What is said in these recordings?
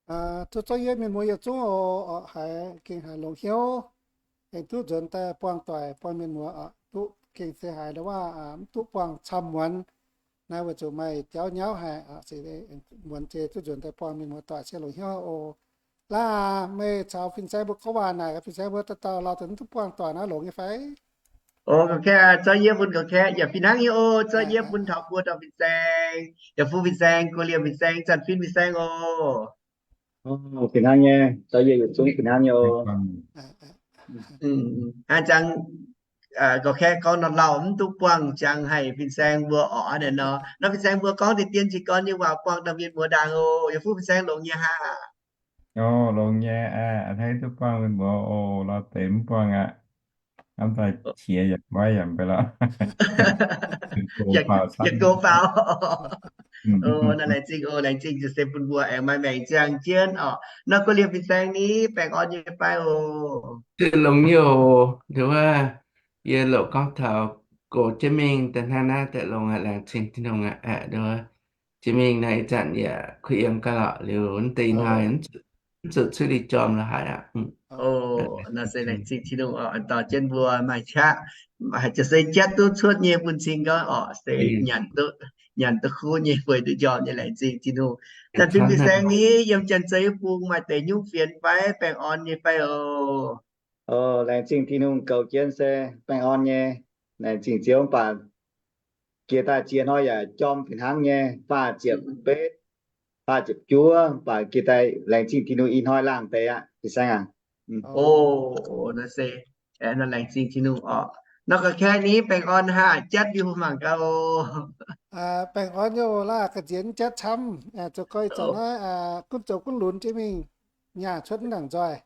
Tov zorqv yie mienh muoz yietc zungv oc, haiz gengh haiz longx hnyouv, gengh duqv nzuonx daaih buangh doic buangh mienh muoz oc, duqv gengh se haiz ndau waav mv duqv buangh camv muonz. Naaiv weic zuqc maaih jauv nyauv haic, muonz jiex duqv nzuonx daaih buangh mienh muoz doic se longx hnyouv oc. Laav aac, meih caux fin-saeng mbuo gorngv waac naaic, fin-saeng mbuo dauh dauh lauh deix mv duqv buangh doic naaiv longx nyei fai? O, ga'kaeqv, zorqv yie bun ga'kaeqv, yaac fih hnangv nyei oc. Zorqv yie bun taux mbuo dauh fin-saeng, yaac fu fin-saeng, gox liemh fin-saeng, zanc fin fin-saeng oc. Fih hnangv nyei, zorqv yie yietc zungv fih hnangv nyei oc. Hnangv jangx, ga'kaeqv gorngv nor lauh mv duqv buangh jangx haic fin-saeng mbuo oc. Hnangv naaic nor, nor fin-saeng mbuo gorngv deix dien jiez gorn nyei waac buangh dauh mienh muoz ndaangc oc. Yaac fu fin-saeng longx nyei hnangv. O, longx nyei aqv, a'hneiv duqv buangh mienh muoz oc. Lauh deix mv buangh aqv. Hnamv daaih qiex yaac maiv yaac mv bei lorqc. Yietc go faaux. O, naaiv laengz zingh oc, laengz zingh ziouc se bun mbuo aengx maaih maengc ziangh jienv oc. Nor gox liemh fin-saeng ni, baengh orn nyei fai oc? Longx nyei oc. Nduov wuov, yie loc gorngv taux gox jienv mingh daaih hnangv naaiv daaih longx aqv, laengz zingh Tin-Hungh aqv. Nduov wuov, jienv mingh naaiv ih zanc yaac kuh yiem gaax lorqc, liuz naaiv deix ih hnoi mv zuqc cuotv li jorm lorqc haic aqv. O, naaiv se laengz zingh Tin-Hungh oc, dorh jienv mbuo maaih qaqv, haaix zanc se jatv duqv cuotv nyei bun cing gorngv oc, se nyanc duqv, nyanc duqv kuv nyei, bueix duqv njormh nyei, laengz zingh Tin-Hungh. Zanc fin fin-saeng ni yiem Janx-Zei bung maaih deix nyungc fienx fai, baengh orn nyei fai oc? O, laengz zingh Tin-Hungh goux jienv se baengh orn nyei. Laengz zingh Ziouv mv baac jiex daaih jiex hnoi yaac jorm fih hnangv nyei, faah ziepc betv, faah ziepc juov, mv baac jiex daaih laengz zingh Tin-Hungh ih hnoi laangh deix aqv, fin-saeng aac. O, naaiv se, nor laengz zingh Tin-Hungh oc. Nor ga'kaeqv ni, baengh orn haah, jatv liuz mangc gaax oc. Baengh orn nyei oc, laav ga'nziex mv jatv camv, zoux gau ih zanc naaiv gunv zoux gunv lunx jienv mingh, nyaah cuotv mv nangc nzoih.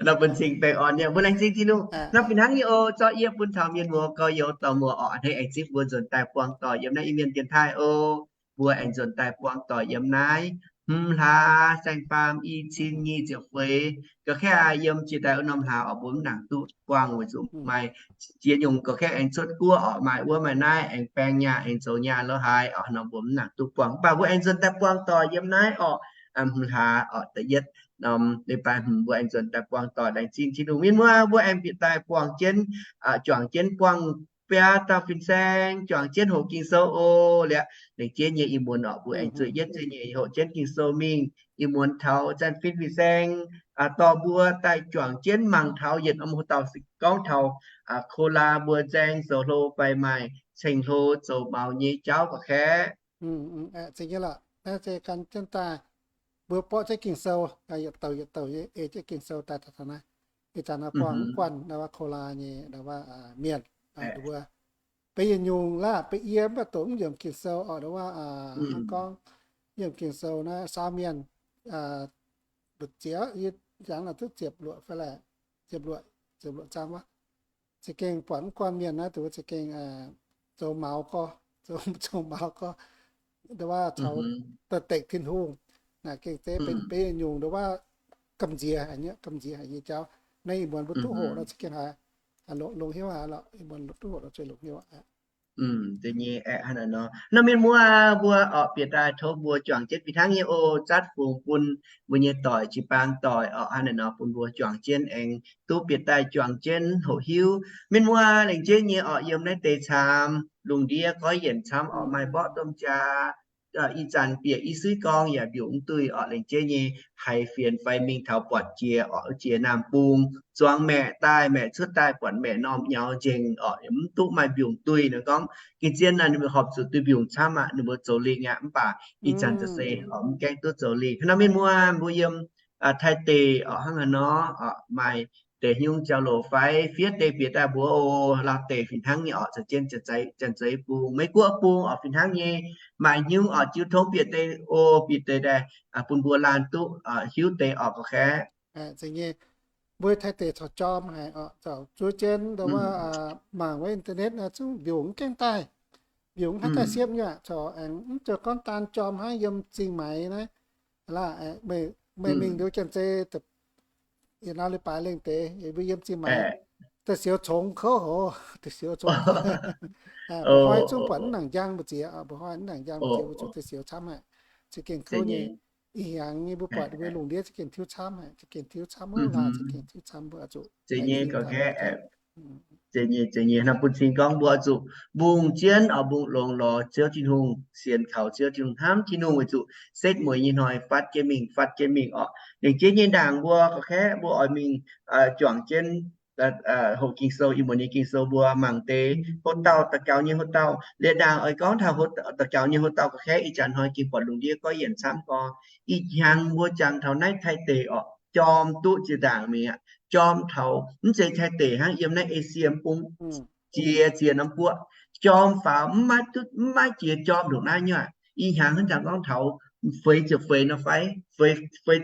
Nor bun cing baengh orn nyei, mbuo laengz zingh Tin-Hungh. Nor fih hnangv nyei oc, zorqv yie bun taux mienh muoz gorx-youz dorh muoz orqc, a'hneiv aengx zipv mbuo nzuonx daaih buangh doic yiem naaiv Iu-Mienh dienx taaih oc. Mbuo aengx nzuonx daaih buangh doic yiem naaiv hmz hlaax saeng-faam i cin nyic ziepc feix. Ga'kaeqv yiem jiex daaih wuov norm hlaax oc, mbuo mv nangc duqv buangh weic zuqc maaih ziex nyungc. Ga'kaeqv aengx cuotv guoqv oc, maaih wuov maaih naaiv, aengx baeng nyaah, aengx zoux nyaah lorqc haaix oc, nor mbuo mv nangc duqv buangh. Mv baac mbuo aengx nzuonx daaih buangh doic yiem naaiv oc. Hmz hlaax oc, da'yietv norm leiz-baaix hmz mbuo aengx nzuonx daaih buangh doic. Laengz zingh Tin-Hungh, mienh muoz mbuo aengx bieqc daaih buangh jienv, juangc jienv buangh biaa dauh fin-saeng, juangc jienv hoqc Ging-Sou oc. Liuz, laengz jienv nyei ih muonz oc, mbuo aengx zueiz yietv jienv nyei hoqc jienv Ging-Sou mingh. Ih muonz taux zanc fin fin-saeng dorh mbuo daaih juangc jienv mangc taux yietc norm hoc dauh se gorngv taux Kolaa mbuo nzaeng zoux hlo fai maaih ceng-hlo zoux maux nyei jauv ga'kaeqv. Zeiz nyei lorqc. Naaiv se gan jienv daaih mbuo borqv jienv Ging-Sou, yietc douc yietc douc nyei ei jienv Ging-Sou daaih taux naaiv. Ih zanc naaiv buangh mv guanh naaiv waac Kolaa nyei naaiv waac mienh, mbuo beiv yietc nyungc laav beiv yie mv baac doqc mv yiemc Ging-Sou oc, naaiv waac hnangv gorngv yiemc Ging-Sou naaiv saau mienh mbu'ziex, yie jangx naaic duqv ziepc luoqc fai laaic, ziepc luoqc, ziepc luoqc zaang wuov. Za'gengh buatc mv guanh mienh naaiv dongh za'gengh zoux maux gorx, zoux maux gorx, naaiv waac caux daaih dekc Tin-Hungh. Naaic gengh zeiz benx beiv nyungc naaiv waac gamh nziex haic nyei, gamh nziex haic nyei jauv. Naaiv ih muonz mbuo duqv hoqc nor za'gengh haiz longx hnyouv haic lorqc. Ih muonz duqv hoqc nor zuqc longx hnyouv aqv. Da'nyeic aeqv, hnangv naaic nor, nor mienh muoz mbuo oc, bieqc daaih tov mbuo juangc jienv fih hnangv nyei oc, zatv fungx bun mbuo nyei doic, jiu-baang doic oc, hnangv naaic nor bun mbuo juangc jienv aengx duqv bieqc daaih juangc jienv hoqc hiuv. Mienh muoz laengz jienv nyei oc, yiem naaiv deix camv, lungh ndiev goiv yienc camv oc, maaih mborqv domh jaa, ih zanc bieqc i suiv gorngv yaac mbiungc mv duih oc, laengz jienv nyei haiz fienx fai mingh taux buatc jiex oc, jiex naamh bung zuangx maeqc daaih, maeqc cuotv daaih buatc maeqc normh nyaux nzengc oc, mv duqv maaih mbiungc duih nor gorngv. Gengh zien naaic ninh mbuo horpc zuqc duih mbiungc camv aqv, ninh mbuo zoux lingh aqv, mv baac ih zanc za'gengh oc mv gaengh duqv zoux lingh. Hnangv nor mienh muoz mbuo yiem Taiv deic oc, hnangv haaix nor oc, maaih deix hnyungv jauv-louc fai fiev deix bieqc daaih mbuox oc. Lauh deic fih hnangv nyei oc, za'gengh Janx-Zei bung, Meiv Guoqv bung oc, fih hnangv nyei maaih hnyungv oc, jiu tongx bieqc deix oc, bieqc deix daaih bun mbuo laanh duqv hiuv deix oc, ga'kaeqv. Mbuo Taiv deic corc jorm haic oc, zuov jienv ndau wuov mangc wuov internet naaiv zungv mbiungc mv gaengh daaih, mbiungc mv haih daaih siepv nyei aqv. Corc aengx mv zeiz gorngv daan jorm hnangv yiem Zingh Maix naaiv. Laav, meih mingh liuz Janx-Zei, yietc norm leiz-baaix lengh deix, mbuo yiem Zingh Maix da'siux congx kouv hoc, da'siux congx. Mba'hnoi zungv buatc mv nangc njang mbu'ziex, mba'hnoi mv nangc njang mbu'ziex, mbuo zuqc da'siux camv haic. Za'gengh kouv nyei. Ih hnyangx nyei mbuo buatc mbuo lungh ndiev za'gengh tiuv camv haic, za'gengh tiuv camv, mv laaix za'gengh tiuv camv, mbuo zuqc zeiz nyei, gorngv bun cing gorngv mbuo zuqc mbungh jienv oc, mbungh longx lorz Ziouv Tin-Hungh, sienx kaux Ziouv Tin-Hungh, hnamv Tin-Hungh weic zuqc setv mueiz nyei hnoi fatv jienv mingh, fatv jienv mingh oc. Lengc jeiv nyei ndaangc mbuo gorqv-kaeqv mbuo oix mingh juangc jienv hoqc Ging-Sou, ih muonz nyei Ging-Sou mbuo mangc deix houv dauh daux gaux nyei houv dauh. Liuz ndaangc oix gorngv taux daux gaux nyei houv dauh gorqv-kaeqv, ih jaax hnoi gengh buatc lungh ndiev goiv yienc camv gorx. Ih hnyangx mbuo jangx taux naaiv Taiv deic orqc, jorm duqv ziex ndaangc mi'aqv. Jorm taux mv zeiz Taiv deic hnangv, yiem naaiv Esie bung, ziex ziex norm guoqv, jorm faaux mv maiv duqv, mv maiv jiex jorm ndongc naaiv nyei aqv. Ih hnyangx hnangv jangx gorngv taux feix ziepc feix nor fai, feix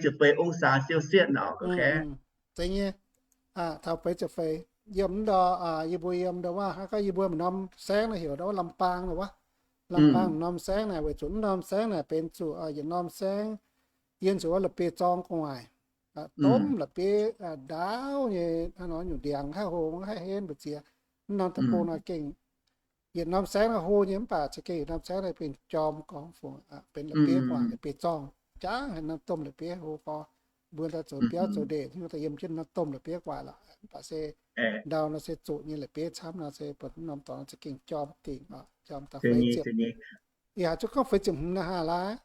ziepc feix องศาเซลเซียส orqc, gorqv-kaeqv. Zeiz nyei, taux feix ziepc feix. Yiem ndau, yie mbuo yiem ndau wuov, gorngv yie mbuo maaih norm saengv naaiv heuc ndau wuov Lambaang wuov. Lambaang norm saengv naaic weic zuqc norm saengv naaic benx zuqc yietc norm saengv, yiem zuqc wuov la'bieiv-zorng gu'nguaaic, domh la'bieiv ndaauv nyei, hnangv nor nyungc ndiangx haih hlo haih henv mbu'ziex. Mv norm deic-bung nor gengh yietc norm saengv naaiv hlo nyei, mv baac za'gengh yietc norm saengv naaiv benx jorm gorngv fungc, benx la'bieiv gu'nguaaic, la'bieiv-zorng, jangv haic norm domh la'bieiv hlo gorx. Mbuo daaih zoux biauv zoux ndeic, mbuo daaih yiem jienv norm domh la'bieiv gu'nguaaic lorqc. Mv baac se ndau nor se zoqc nyei la'bieiv camv nor se buatc mv norm dorngx za'gengh jorm dingc, jorm daaih feix ziepc, ih haiz zuqc gorngv feix ziepc hmz naaiv hnangv laaix.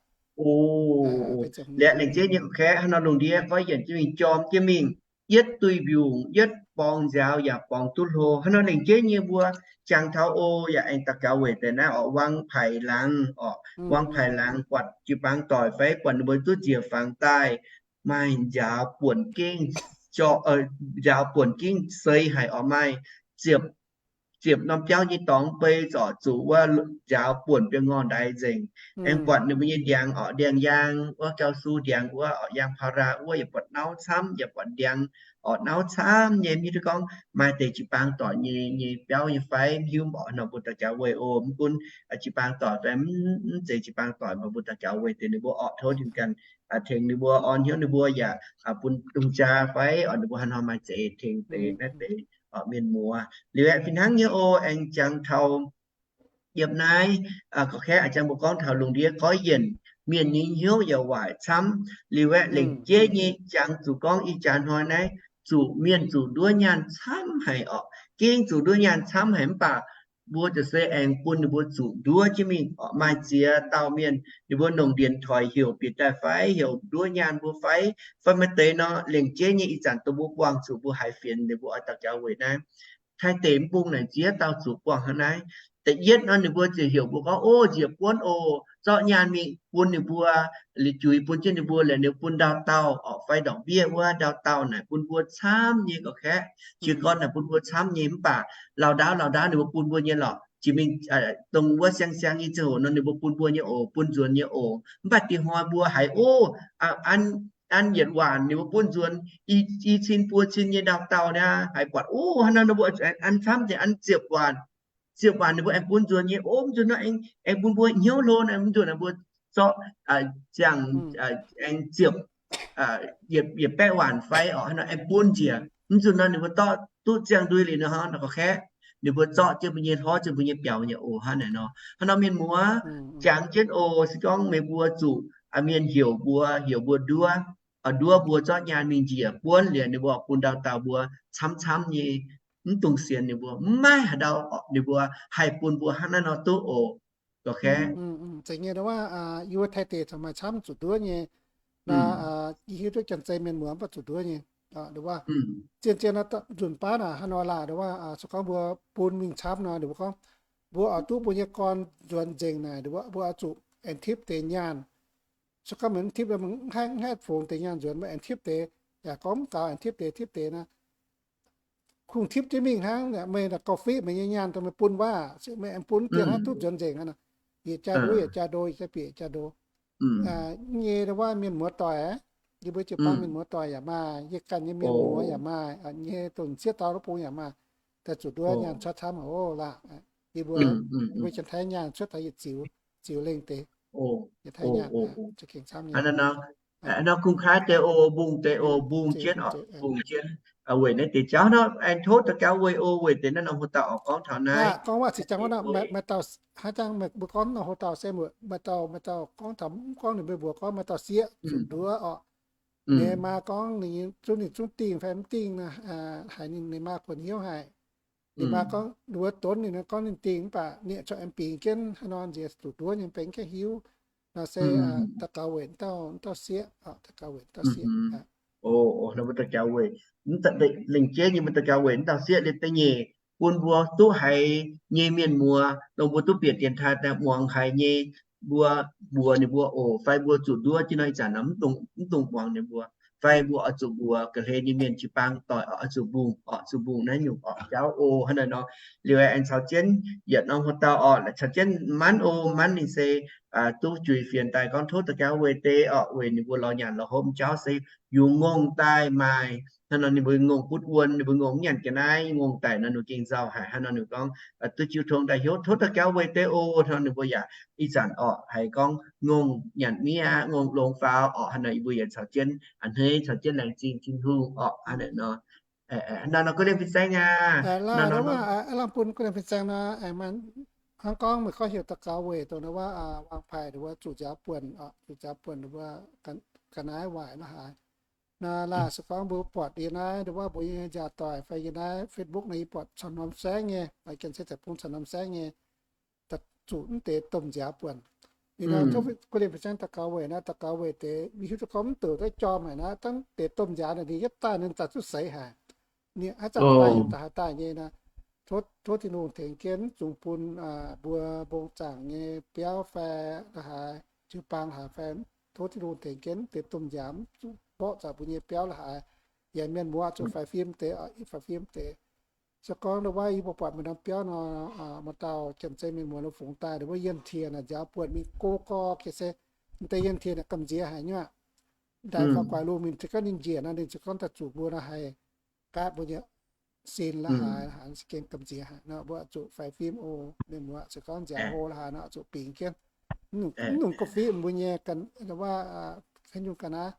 Liuz lengc jeiv nyei gorqv-kaeqv hnangv nor lungh ndiev goiv yienc jienv mingh, jorm jienv mingh, yietv duih mbiungc, yietv borngz nziaaux yaac borngz duqv hlo. Hnangv nor lengc jeiv nyei mbuo jangx taux o yaac aengx daux gaux weic deix naaiv orqc, wang paaix laangz orqc, wang paaix laangz buatc jiu-baang doic fai buatc ninh mbuo duqv njiec fangx daaih, maaih nziaaux buonc gengh, nziaaux buonc gengh seix haic orqc, maaih ziepc ziepc norm biauv nyei dorngx bei zorc zuqc wuov nziaaux buonc biangh ngorh ndaix nzengc. Aengx buatc ninh mbuo nyei ndiangx orqc, ndiangx-yaang wuov, gau su ndiangx wuov orqc, ยางพารา wuov yaac buatc nauv camv, yaac buatc ndiangx orqc nauv camv nyei. Mv hiuv duqv gorngv maaih deix jiu-baang doic nyei, nyei biauv nyei fai, mv hiuv mborqv nor mbuo daux gaux weic o, mv gunv jiu-baang doic fai mv zeiz jiu-baang doic, mv baac mbuo daux gaux weic deix ninh mbuo orqc tov ninh ganh tengx ninh mbuo, orn hnyouv ninh mbuo yaac bun dungz jaa fai orqc ninh mbuo haaix hnoi maaih za'eix tengx deix naaiv deix mienh muoz. Liuz aeqv, fih hnangv nyei o, aengx jangx taux yiem naaiv gorqv-kaeqv a'jang mbuo gorngv taux lungh ndiev goiv yienc mienh nyei hnyouv yaac waaic camv. Liuz aeqv, lengc jeiv nyei jangx zuqc gorngv ih jaax hnoi naaiv zuqc mienh zuqc nduov nyaanh camv haic orqc. Gengh zuqc nduov nyaanh camv haic mv baac mbuo ziouc se aengx bun ninh mbuo zuqc nduov jienv mingh orqc. Maaih ziex dauh mienh ninh mbuo nongc ndienx toic heuc bieqc daaih fai, heuc nduov nyaanh mbuo fai, fai maaih deix nor lengc jeiv nyei ih zanc dongh mbuo buangh zuqc mbuo haiz fienx ninh mbuo oix daux gaux weic naaiv. Taiv deic mv bung naaic ziex dauh zuqc buangh hnangv naaiv. Da'yietv nor ninh mbuo ziouc heuc mbuo gorngv, o, njiec buonv oc, zorqv nyaanh mingh bun ninh mbuo, liuz juix bun jienv ninh mbuo, liuz ninh bun ndau dauh orqc, fai ndorqc mbiev wuov ndau dauh naaic bun mbuo camv nyei gorqv-kaeqv. Jiez gorn naaic bun mbuo camv nyei mv baac lauh ndaauv lauh ndaauv ninh mbuo bun mbuo nyei lorqc. Jiex mingh dongh wuov siang-siang nyei ziangh hoc nor ninh mbuo bun mbuo nyei oc, bun nzuonx nyei oc. Mv baac diex hnoi mbuo haiz, o, an, an yietc waanc ninh mbuo bun nzuonx i cin buo cin nyei ndau dauh niaa, haiz buatc, o, hnangv nor ninh mbuo an camv deix an ziepc waanc, ziepc waanc ninh mbuo aengx bun nzuonx nyei. O, mv nzunc nor aengx bun mbuo hnyouv hlo naaic, mv nzunc naaic mbuo zorqv ziangh aengx ziepc yietc baeqv waanc fai orqc, hnangv nor aengx bun njiec. Mv nzunc nor ninh mbuo dorh duqv ziangh ndui liuz nor, hnangv nor gorqv-kaeqv ninh mbuo zorqv jienv mbuo nyei hlorv, jienv mbuo nyei biaux nyei oc. Hnangv naaic nor, hnangv nor mienh muoz, jangx jienv oc. Se gorngv meih mbuo zuqc mienh heuc mbuo, heuc mbuo nduov, nduov mbuo zorqv nyaanh mingh njiec buonv liuz ninh mbuo bun ndau dauh mbuo camv-camv nyei, mv dungx sienx ninh mbuo. Mv maaih haaix ndau ninh mbuo haih bun mbuo hnangv naaiv nor duqv oc. Gorqv-kaeqv, zeiz nyei, ndo wuov, yie mbuo Taiv deic maaih camv zuqc nduov nyei. Naaiv yie hiuv duqv janx-zei mienh muoz mv baac zuqc nduov nyei. Ndo wuov, zien-zien nzunc baav naaic hnangv nor laah, ndo wuov, se gorngv mbuo bun mingh camv nor, ninh mbuo gorngv mbuo oix duqv mbuo nyei gorn nzuonx nzengc naaic, ndo wuov, mbuo oix zuqc aengx tipv deix nyaanh. Se gorngv meih mv tipv, mv haih fungx deix nyaanh nzuonx, mbuo aengx tipv deix, yaac gorngv mv gaux aengx tipv deix, tipv deix naaic, kungx tipv jienv mingh hnangv. Meih gauh fiqv meih nyei nyaanh dongh meih bun wuov, meih aengx bun dien hnangv duqv nzuonx nzengc aqv. Yietc jaa ndo, yietc jaa ndo, yietc jaa bieqc, yietc jaa ndo. Nyei wuov mienh muoz doic, yie mbuo jiu-baang mienh muoz doic yaac maaih, yie ganh nyei mienh muoz yaac maaih, nyei dongh sieqv dau luv bung yaac maaih, daaih zuqc nduov nyaanh cuotv camv oc laah. Yie mbuo, yie mbuo Janx-Taiv nyaanh cuotv taux yietc ziux, ziux lengh deix. Yietc Taiv nyaanh, za'gengh camv nyei. Nor kungx kaaix deix oc, mbungh deix oc, mbungh jienv oc, mbungh jienv. weic naaiv deix jauv nor, aengx tov daux gaux weic oc, weic deix naaiv norm hoc dauh oc gorngv taux naaiv. Gorngv waac ziqc jangx wuov nor, maaih dauh haaix jangx mbuo gorngv norm hoc dauh se muoc, maaih dauh, maaih dauh gorngv taux mv gorngv ninh mbuo mbuox gorngv maaih dauh sieqv zuqc nduov oc. Ninh maa gorngv ninh zungv, ninh zungv dingh fai mv dingh nor, haiz ninh, ninh maa kuonx hnyouv haic. Ninh maa gorngv ninh mbuo donv ninh, gorngv ninh dingh mv baac ninh corc aengx bingx jienv haaix nor nziex zuqc nduov nyei, benx jienv hiuv nor se daux gaux weic dauh, dauh sieqv oc, daux gaux weic dauh sieqv. Oc, mbuo daux gaux weic, lengc jeiv nyei mbuo daux gaux weic mv dauh sieqv liuz da'nyeic bun mbuo duqv haiz nyei mienh muoz dongh mbuo duqv bieqc dienx taaih daaih muangx haiz nyei, mbuo mbuox ninh mbuo oc, fai mbuo zuqc nduov jienv nor ih zanc nor mv dungx, mv dungx muangx ninh mbuo, fai mbuo oix zuqc mbuox ga'hlen nyei mienh jiu-baang doic oc, oix zuqc mbungh oc, zuqc mbungh naaiv nyungc oc jauv oc, hnangv naaiv nor. Liuz aengx caux jienv yietc norm hoc dauh oc, caux jienv manv oc, manv ninh se duqv juix fienx daaih gorngv tov daux gaux weic deix oc, weic ninh mbuo lorz nyanc lorz hopv jauv se yungz ngongh daaih maaih hnangv nor, ninh mbuo ngongh butv wuonh, ninh mbuo ngongh nyanc ga'naaiv, ngongh daic nor ninh gengh nzauh haic. Hnangv nor ninh gorngv duqv jiu tong daaih hnyouv tov daux gaux weic deix oc. Hnangv nor ninh mbuo yaac ih zanc oc haiz gorngv ngongh nyanc mi'aqv, ngongh longx faaux oc. Hnangv nor yie mbuo yaac caux jienv a'hneiv, caux jienv laengz zingh Tin-Hungh oc. Hnangv naaiv nor, hnangv nor gorngv liemh fin-saeng aac, hnangv nor lamh bun gorngv liemh fin-saeng nor, hnangv gorngv meih gorngv heuc daux gaux weic dongh wuov, wangc paaix dongh wuov zuqc nziaaux buonc, zuqc nziaaux buonc dongh wuov ga'naaiv waaic la'haaix. Naaiv laaic se gorngv mbuo buatc yie naaiv dongh wuov mbuo nyei nziaaux doic fai yie naaiv Facebook naaiv yie buatc camv norm saengv nyei, maaih jienv se daaih bung camv norm saengv nyei, zuqc mv deix domh nziaaux buonc. Ninh nor tov guv liemh fin-saeng daux gaux weic naaiv, daux gaux weic deix mingh hiuv duqv gorngv mv douc daaih jorm haic naaiv, dangh deix domh nziaaux naaic ninh yietv daaih ninh daaih zuqc seix haic. Ninh haaix zanc daaih yaac daaih haaix daaih nyei naaiv. Tov, tov Tin-Hungh tengx jienv zungx bun mbuo mbong zaangc nyei biauv fai la'haaix, jiu-baang la'haaix fai, tov Tin-Hungh tengx jienv deix domh nziaaux zuqc mborqv zuqc mbuo nyei biauv la'haaix. Yaac mienh muoz zuqc faix fim deix, faix fim deix. Se gorngv wuov yie mbuo buatc meih norm biauv nor, maaih dauh janx-zei mienh muoz nor fungx daaih wuov yienh tiex naaic nziaaux buonc mingh go gorx se, mv deix yienh tiex naaic gamh nziex haic nyei aqv. Ndaix faaux guaax lungh mingh se gorngv ninh njiec nor ninh se gorngv daaih zuqc mbuo nor haih gaatv mbuo nyei sin la'haaix, haaix se gengh gamh nziex haic nor, mbuo zuqc faix fim oc. Mienh muoz se gorngv nziaaux hlo la'haaix nor zuqc bingx jienv. Mv nungx ga'fiev mbuo nyei, wuov, haaix nyungc ga'naaiv,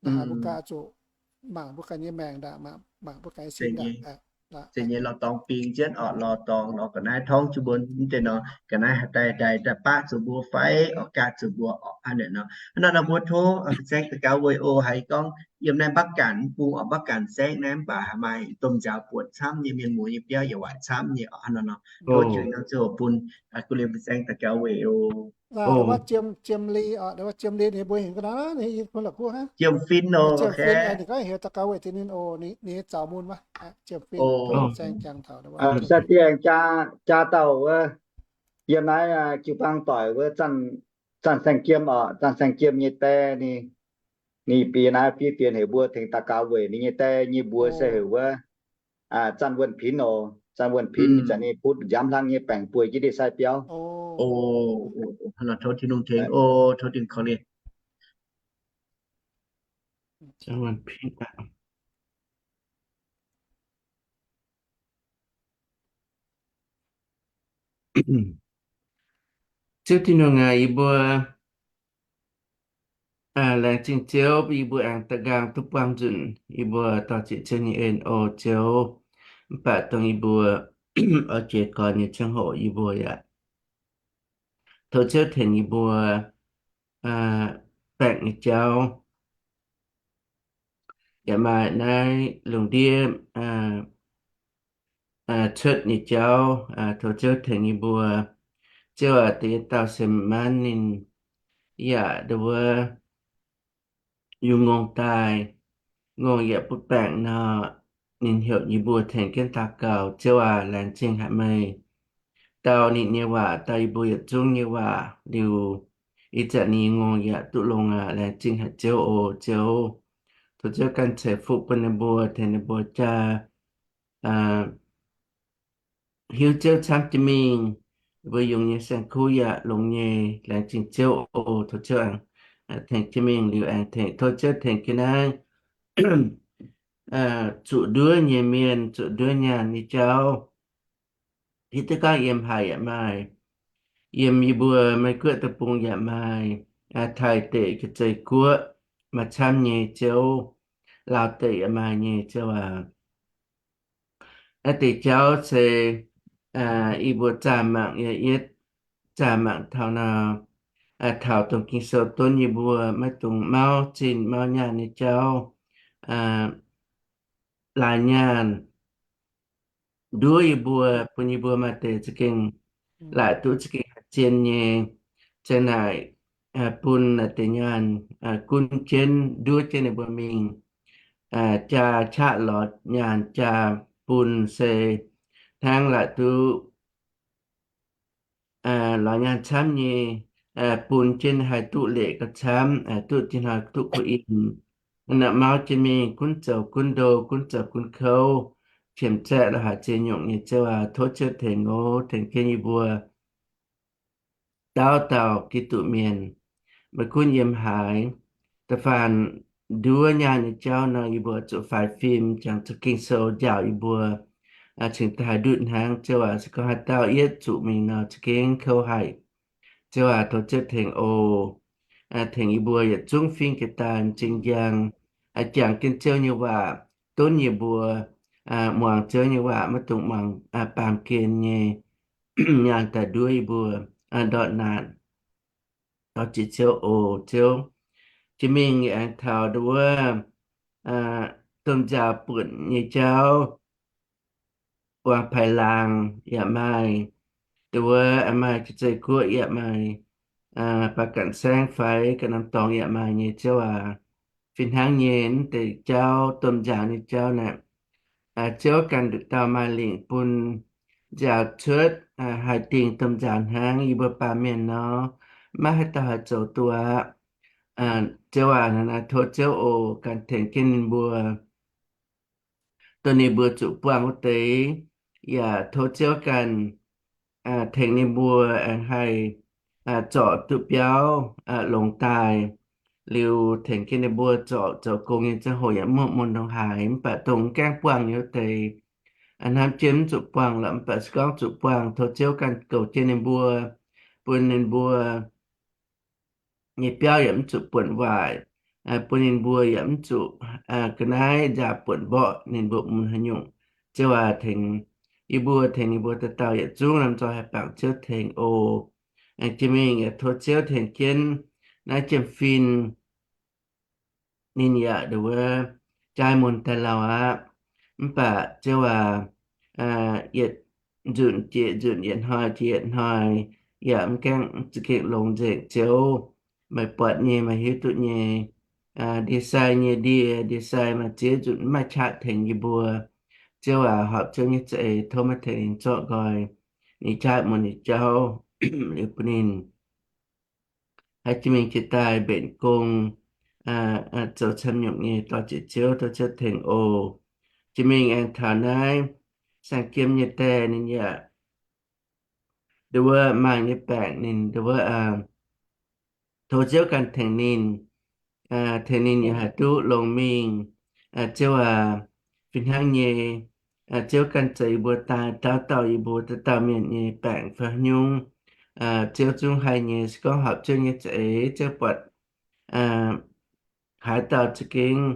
la'haaix mbuo ganh zuqc mangc mbuo ganh nyei maengc ndaangc, mangc mbuo ganh nyei sin ndaangc. Zeiz nyei lorz dorngx bingx jienv oc, lorz dorngx lorz ga'naaiv torngv jienv mbuo mv deix nor, ga'naaiv haaix daaih daaih daaih baqv zuqc mbuo fai oc, gaatv zuqc mbuo oc, hnangv naaic nor. Hnangv naaic nor mbuo tov fin-saeng daux gaux weic oc, haiz gorngv yiem naaiv Bắc Cạn mv bung oc, Bắc Cạn saengv naaiv mv baac maaih domh nziaaux buonc camv nyei, mienh muoz nyei biauv yaac waaic camv nyei oc, hnangv naaic nor. Tov juix nor ziouc bun guv liemh fin-saeng daux gaux weic oc. Jiem Fin oc, ninh gorngv heuc daux gaux weic deix ninh oc, ninh zaux mun wuov, Jiem Fin, fin-saeng jangx taux wuov. Sai-dieh jaa dauh wuov, yiem naaiv jiu-baang doic wuov, Zanc Saeng Jiem oc, Zanc Saeng Jiem nyei die, ninh bieqc naaiv fiev fienx heuc mbuo tengx daux gaux weic ninh nyei die nyei mbuox se heuc wuov Zanc Wuonh Pinx oc. Zanc Wuonh Pinx zanc ninh butv nziaamv hlang nyei baengc bueix jienv ndie-sai biauv. Tov Tin-Hungh tengx oc, tov Tin-Hungh korv-lienh. Ziouv Tin-Hungh aac, yie mbuo laengz zingh Ziouv bun yie mbuo aengx daaih nqaang duqv buangh nzunc yie mbuo dorh ziepc Ziouv nyei en oc Ziouv. Mv baac dongh yie mbuo oix jiex gorn nyei ziangh hoc yie mbuo yaac tov Ziouv tengx yie mbuo baengc nyei jauv, yaac maaih naaiv lungh ndiev cuotv nyei jauv, tov Ziouv tengx yie mbuo. Ziouv aac, da'yietv dauh se maanv ninh yaac nduov yungz ngongh daaih, ngongh yaac butv baengc nor, ninh heuc yie mbuo tengx jienv daux gaux. Ziouv aac, laengz zingh haic meih. Dau ninh nyei waac, dau yie mbuo yietc zungv nyei waac liuz, ih zanc ninh nyei ngongh yaac duqv longx aqv. Laengz zingh haic Ziouv oc Ziouv. Tov Ziouv ganh ceix fuqv bun ninh mbuo, tengx ninh mbuo jaa hiuv Ziouv camv jiex mingh, mbuo yungz nyei saeng-kuv yaac longx nyei. Laengz zingh Ziouv oc. Tov Ziouv aengx tengx jiex mingh liuz aengx tengx, tov Ziouv tengx jienv naaiv zuqc nduov nyei mienh, zuqc nduov nyaanh nyei jauv, hiuv duqv gorngv yiem haaix yaac maaih, yiem yie mbuo Meiv Guoqv deic-bung yaac maaih, Taiv deic, Jaa-Zei Guoqv, maaih camv nyei Ziouv. lauh deix yaac maaih nyei, Ziouv aac. Naaiv deix jauv se yie mbuo zaah mangc, yie yietv zaah mangc taux nor, taux dongh Ging-Sou donv yie mbuo maiv dungx mauv zinh mauv nyaanh nyei jauv, laaix nyaanh nduov yie mbuo, bun yie mbuo maaih deix za'gengh laaic duqv za'gengh haih zien nyei. Za'gengh naaic bun naaiv deix nyaanh gunv jienv, nduov jienv ninh mbuo mingh, jaa qaqv lorz nyaanh jaa bun se hnangv laaic duqv lorz nyaanh camv nyei, bun jienv haih duqv leqc gauh camv, duqv dinh hnoi duqv kuh im. Naaiv mauv jienv mingh gunv zoux gunv ndo, gunv zoux gunv kouv, qiemx zaeqv lorz haic ziex nyungc nyei, Ziouv aac. Tov Ziouv tengx oc, tengx jienv yie mbuo dauh dauh Giduc mienh, maiv gunv yiem haaix, da'faanh nduov nyaanh nyei jauv nor, yie mbuo zuqc faix fim jangx zuqc Ging-Sou njaaux yie mbuo cingx daaih haih ndutv hnangv, Ziouv aac. Se gorngv haaix dauh yietv zuqc mingh nor, za'gengh kouv haic, Ziouv aac. Tov Ziouv tengx oc. Tengx yie mbuo yietc zungv fingx jiex daaih m'zing njang, jangx jienv Ziouv nyei waac, donv yie mbuo muangx Ziouv nyei waac, maiv dungx muangx baamh gen nyei nyaanh daaih nduov yie mbuo ndortv naanc. Dorh jiez Ziouv oc, Ziouv. Jiex mingh aengx taux ndau wuov domh nzaaux buonc nyei jauv, Wangx Paiv Laangz yaac maaih, ndau wuov maaih Jiex Zei Guoqv yaac maaih, Baa Ganh Saengv fai ganh norm dorngx yaac maaih nyei, Ziouv aac. Fih hnangv nyei, naaiv deix jauv, domh nzaaux nyei jauv naaic, Ziouv ganh nduqc dauh maaih lingc bun nzaaux cuotv, haih dingh domh nzaaux hnangv yie mbuo baamh mienh nor, maiv haaix dauh haih zoux duqv aqv. Ziouv aac, naaiv tov Ziouv oc, ganh tengx jienv ninh mbuo, dongh ninh mbuo zuqc buangh wuov deix, yaac tov Ziouv ganh tengx ninh mbuo aengx haih zorc duqv biauv longx daaih. Liuz tengx jienv ninh mbuo zorc zoux gong nyei ziangh hoc yaac mv muonh ndongc haaix, mv baac dongh mv gaengh buangh nyei wuov deix, hnamv jienv mv zuqc buangh lorqc, mv baac se gorngv zuqc buangh, tov Ziouv ganh goux jienv ninh mbuo, bun ninh mbuo nyei biauv yaac mv zuqc buonc waaic, bun ninh mbuo yaac mv zuqc ga'naaiv nzaaux buonc mborqv ninh mbuo mun haaix nyungc. Ziouv aac, tengx yie mbuo, tengx yie mbuo dauh dauh yietc zungv lomh nzoih haih bangc Ziouv tengx oc. Aengx jiex mingh yaac tov Ziouv tengx jienv naaiv jiem-fin, ninh yaac ndau wuov jaa mun daaih lauh aqv. Mv baac Ziouv aac, yietc nzunc jiex nzunc, yietc hnoi jiex yietc hnoi, yaac mv gaengh za'gengh longx nzengc, Ziouv. Meih buatc nyei, meih hiuv duqv nyei. Ndie-sai nyei ndie, ndie-sai maaih ziex nzunc mv maaih qaqv tengx yie mbuo. Ziouv aac, horpc Ziouv nyei za'eix, tov meih tengx ninh zorqv nqoi ninh qaqv mun nyei jauv liuz bun ninh haih jiex mingh jiex daaih mbenc gong, zoux camv nyungc nyei, dorh jiez Ziouv, tov Ziouv tengx oc. Jiex mingh aengx taux naaiv Saeng-Jiem nyei die, ninh yaac ndau wuov maaih nyei baengc, ninh ndau wuov tov Ziouv ganh tengx ninh, tengx ninh yaac haih duqv longx mingh. Ziouv aac, fih hnangv nyei, Ziouv ganh zeix yie mbuo daaih, dauh dauh yie mbuo dauh dauh mienh nyei baengc fai haaix nyungc, Ziouv zungv haih nyei. Se gorngv horpc Ziouv nyei za'eix, Ziouv buatc haaix dauh za'gengh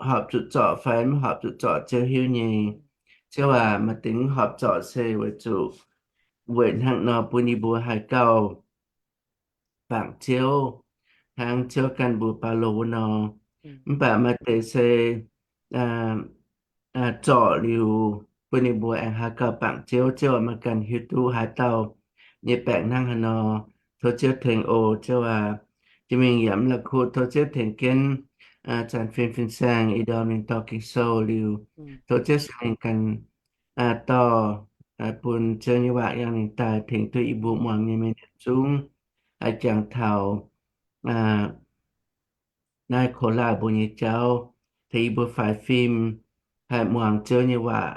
horpc zuqc zorc fai mv horpc zuqc zorc, Ziouv hiuv nyei. Ziouv aac, maaih deix horpc zorc se weic zuqc weic hnangv nor bun yie mbuo haih gauh bangc Ziouv, hnangv Ziouv ganh mbuox Baulo wuov nor. Mv baac maaih deix se zorc liuz bun ninh mbuo aengx haih gauh bangc Ziouv. Ziouv aac, meih ganh hiuv duqv haaix dauh nyei baengc hnangv haaix nor. Tov Ziouv tengx oc, Ziouv aac. Jiex mingh yaac mv la'kuqv, tov Ziouv tengx jienv Zanc Fin Fin-Saeng ih ndorm ninh dorh Ging-Sou liuz, tov Ziouv Singx Lingh ganh dorh bun Ziouv nyei waac yangh ninh daaih tengx duqv yie mbuo muangx nyei mienh yietc zungv, haih jangx taux naaiv ko laah mbuo nyei jauv, tengx yie mbuo faix fim haih muangx Ziouv nyei waac,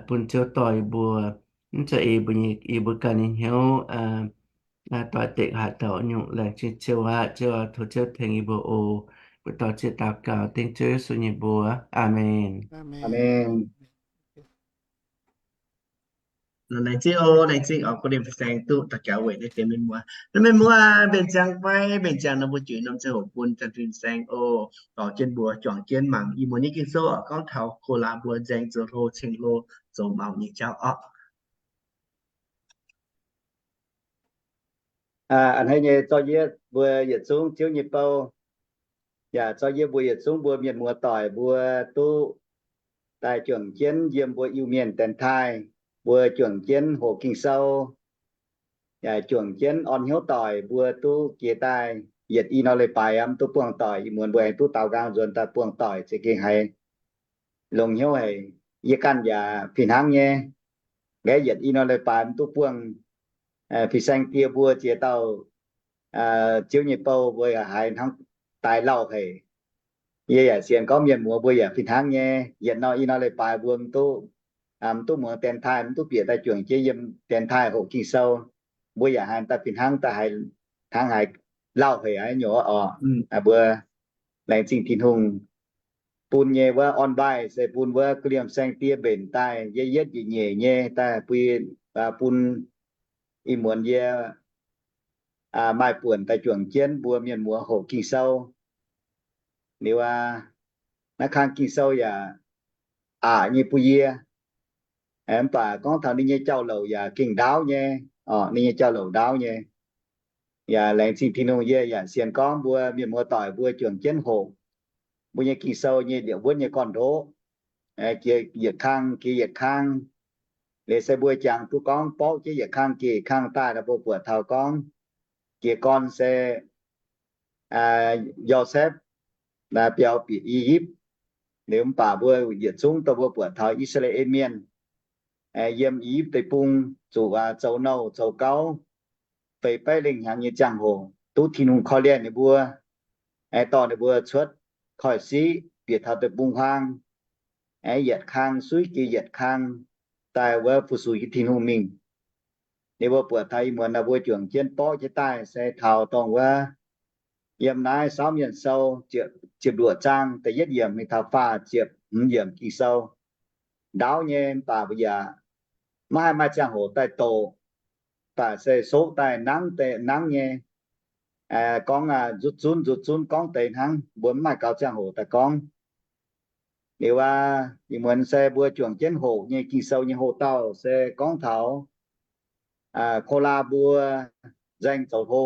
bun Ziouv dorh yie mbuo, mv zeiz ei mbuo nyei, yie mbuo ganh nyei hnyouv doix-dekc haaix dauh nyungc. Laengz zingh Ziouv aqv. Ziouv aac, tov Ziouv tengx yie mbuo oc. Mbuo dorh ziec daux gaux dengv Ziouv Yesu nyei mbuox. Aamen. Aamen. Laengz zingh oc, laengz zingh oc, gong dien fin-saeng duqv daux gaux weic naaiv deix mienh muoz. Naaiv mienh muoz mbenc ziangx fai? Mbenc ziangx nor mbuo juix norm ziangh hoc bun dien fin-saeng oc, dorh jienv mbuo juangc jienv mangc Ih muonz nyei Ging-Sou oc, gorngv taux ko laa mbuo nzaeng zoux hlo, ceng hlo, zoux maux nyei jauv orqc. A'hneiv nyei zorqv yie mbuo yietc zungv Ziouv nyei bou, yaac zorqv yie mbuo yietc zungv mbuo mienh muoz doic mbuo duqv daaih juangc jienv yiem mbuo Iu-Mienh dienx taaih, mbuo juangc jienv hoqc Ging-Sou, yaac juangc jienv orn hnyouv doic mbuo duqv jiex daaih yietc i nor leiz-baaix mv duqv buangh doic. Ih muonz mbuo aengx duqv daaux nqaang nzuonx daaih buangh doic, za'gengh haiz longx hnyouv haic. Yie ganh yaac fih hnangv nyei. Nqaeqv yietc i nor leiz-baaix mv duqv buangh, fin-saeng die mbuo ziex dauh Ziouv nyei bou mbuo yaac haiz hnangv daaih lauh haic. Yie yaac sienx gorngv mienh muoz mbuo yaac fih hnangv nyei. Yietc nor i nor leiz-baaix mbuo mv duqv, mv duqv muangx dienx taaih, mv duqv bieqc daaih juangc jienv yiem dienx taaih hoqc Ging-Sou, mbuo yaac haiz daaih fih hnangv daaih haiz, hnangv haiz lauh haic aqv nyei oc. Mbuo laengz zingh Tin-Hungh bun nyei wuov orn-mbaaih se bun wuov ga'liemh saeng-die mbenc daaih, yie yietv njiec nyeic nyei daaih bun, bun ih muonz yie maaih buonc daaih juangc jienv mbuo mienh muoz hoqc Ging-Sou. Liuz aqv, naaiv kang Ging-Sou yaac aqc nyei bun yie. Mv baac gorngv taux ninh nyei jauv-louc yaac gengh ndaauv nyei, ninh nyei jauv-louc ndaauv nyei. Yaac laengz zingh Tin-Hungh, yie yaac sienx gorngv mbuo mienh muoz doic mbuo juangc jienv hoqc mbuo nyei Ging-Sou nyei liepc wuonv nyei gorn-ndoqv, jiex yietc kang jiex yietc kang. Liuz se mbuo jangx duqv gorngv borqv jienv yietc kang jiex yietc kang daaih nor, mbuo buatc taux gorngv jiez gorn se Yosepv biaux bieqc I^yipv. Liuz mv baac mbuo yietc zungv dongh mbuo buatc taux I^saa^laa^en Mienh yiem I^yipv Deic-Bung zuqc zoux nouh zoux gauv feix baeqv lengh hnyangx nyei ziangh hoc, duqv Tin-Hungh korv-lienh ninh mbuo, dorh ninh mbuo cuotv koiv-siqv bieqc taux deic-bung-huaang, yietc kang suiv jiex yietc kang daaih wuov fu-sux jienv Tin-Hungh mingh. Ninh mbuo buatc taux ih muonz naaiv mbuo juangc jienv borqv jienv daaih se taux dongh wuov yiem naaiv Saauv Mienh Sou ziepc luoqc zaang da'yietv yiemc mingh taux faah ziepc hmz yiemc Ging-Sou. Ndaauv nyei mv baac mbuo yaac maiv haih maaih ziangh hoc daaih doqc, baac se soqv daaih nangv deix nangv nyei, gorngv nzutv zunv nzutv zunv gorngv deix hnangv, mbuo mv maaih gaux ziangh hoc daaih gorngv. Liuz aqv, ih muonz se mbuo juangc jienv hoqc nyei Ging-Sou nyei hoc-dauh se gorngv taux Kolaa mbuo nzaeng zoux hlo.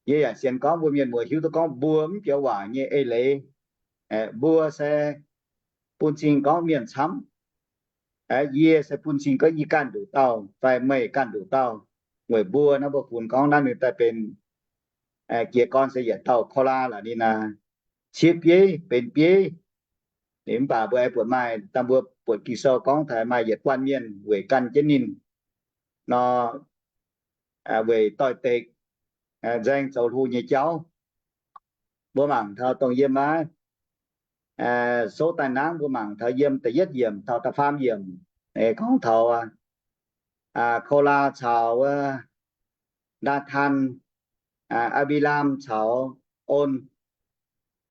Yie yaac sienx gorngv mbuo mienh muoz hiuv duqv gorngv mbuo mv joux waac nyei eix leiz, mbuo se bun cing gorngv mienh camv. Yie se bun cing gorngv yie ganh nduqc dauh fai meih ganh nduqc dauh. Weic mbuo naaiv mbuo funx gorngv naaiv ninh daaih benx jiez gorn se yietc dauh Kolaa lorqc, ninh naaiv ciev bieiv benx bieiv. Mv baac mbuo aengx buatc maaih dangh mbuo buatc Ging-Sou gorngv taux maaih yietc guanh mienh weic gan jienv ninh nor, weic doix-dekc nzaeng zoux hlo nyei jauv. Mbuo mangc taux dongh yiem naaiv soqv daaih nangv, mbuo mangc taux yiem da'yietv yiemc taux da'faam yiemc, gorngv taux Kolaa caux Ndaa^tan, Aa^mbi^laam caux On,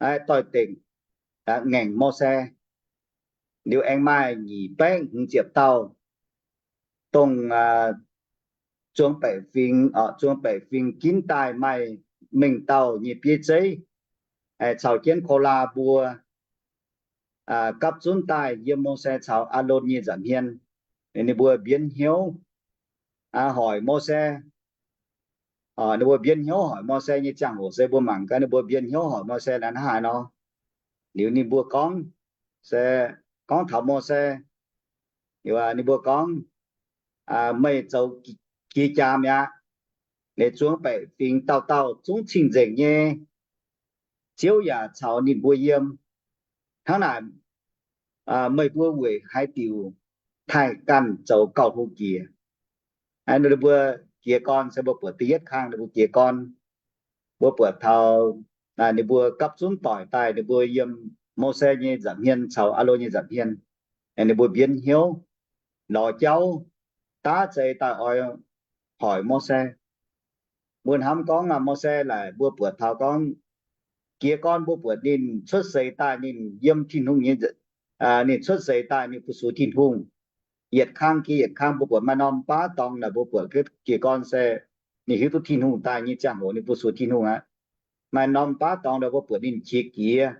naaiv doix-dekc ngaengc Mose. Liuz aengx maaih nyic baeqv hmz ziepc dauh, dongh zuangx baeqc fingx, zuangx baeqc fingx ginv daaih maaih mengh dauh nyei bieiv zeiv, caux jienv Kolaa mbuo gapv zunv daaih yiem Mose caux Aalon nyei nza'hmien. Ninh mbuo mbienv hnyouv hoic Mose. Ninh mbuo mbienv hnyouv hoic Mose nyei ziangh hoc se mbuo mangc gaax ninh mbuo mbienv hnyouv hoic Mose naaiv haaix nor. Liuz ninh mbuo gorngv, se gorngv taux Mose, ninh mbuo gorngv, meih zoux jiex jaam mi'aqv. Liuz zuangx baeqc fingx dauh dauh zungv cing-nzengc nyei, Ziouv yaac caux ninh mbuo yiem. Hnangv naaic, meih mbuo weic haaix diuc taaih ganh zoux gauh hlo jiex? Ninh mbuo jiez gorn se mbuo buatc da'yietv kang ninh mbuo jiez gorn, mbuo buatc taux ninh mbuo gapv zunv doic daaih, ninh mbuo yiem Mose nyei nza'hmien caux Aalon nyei nza'hmien, ninh mbuo mbienv hnyouv, lorz jauv, daav zeix daaih oix hoic Mose. Mbuo hnamv gorngv Mose laaic mbuo buatc taux gorngv jiez gorn mbuo buatc ninh cuotv seix daaih ninh yiem Tin-Hungh nyei, ninh cuotv seix daaih ninh fu-sux Tin-Hungh. Yietc kang jiex yietc kang mbuo buatc maaih norm baav dorngx naaic mbuo buatc jiez gorn se ninh hiuv duqv Tin-Hungh daaih nyei ziangh hoc ninh fu-sux Tin-Hungh aqv. Maaih norm baav dorngx naaic mbuo buatc ninh qiex jiez,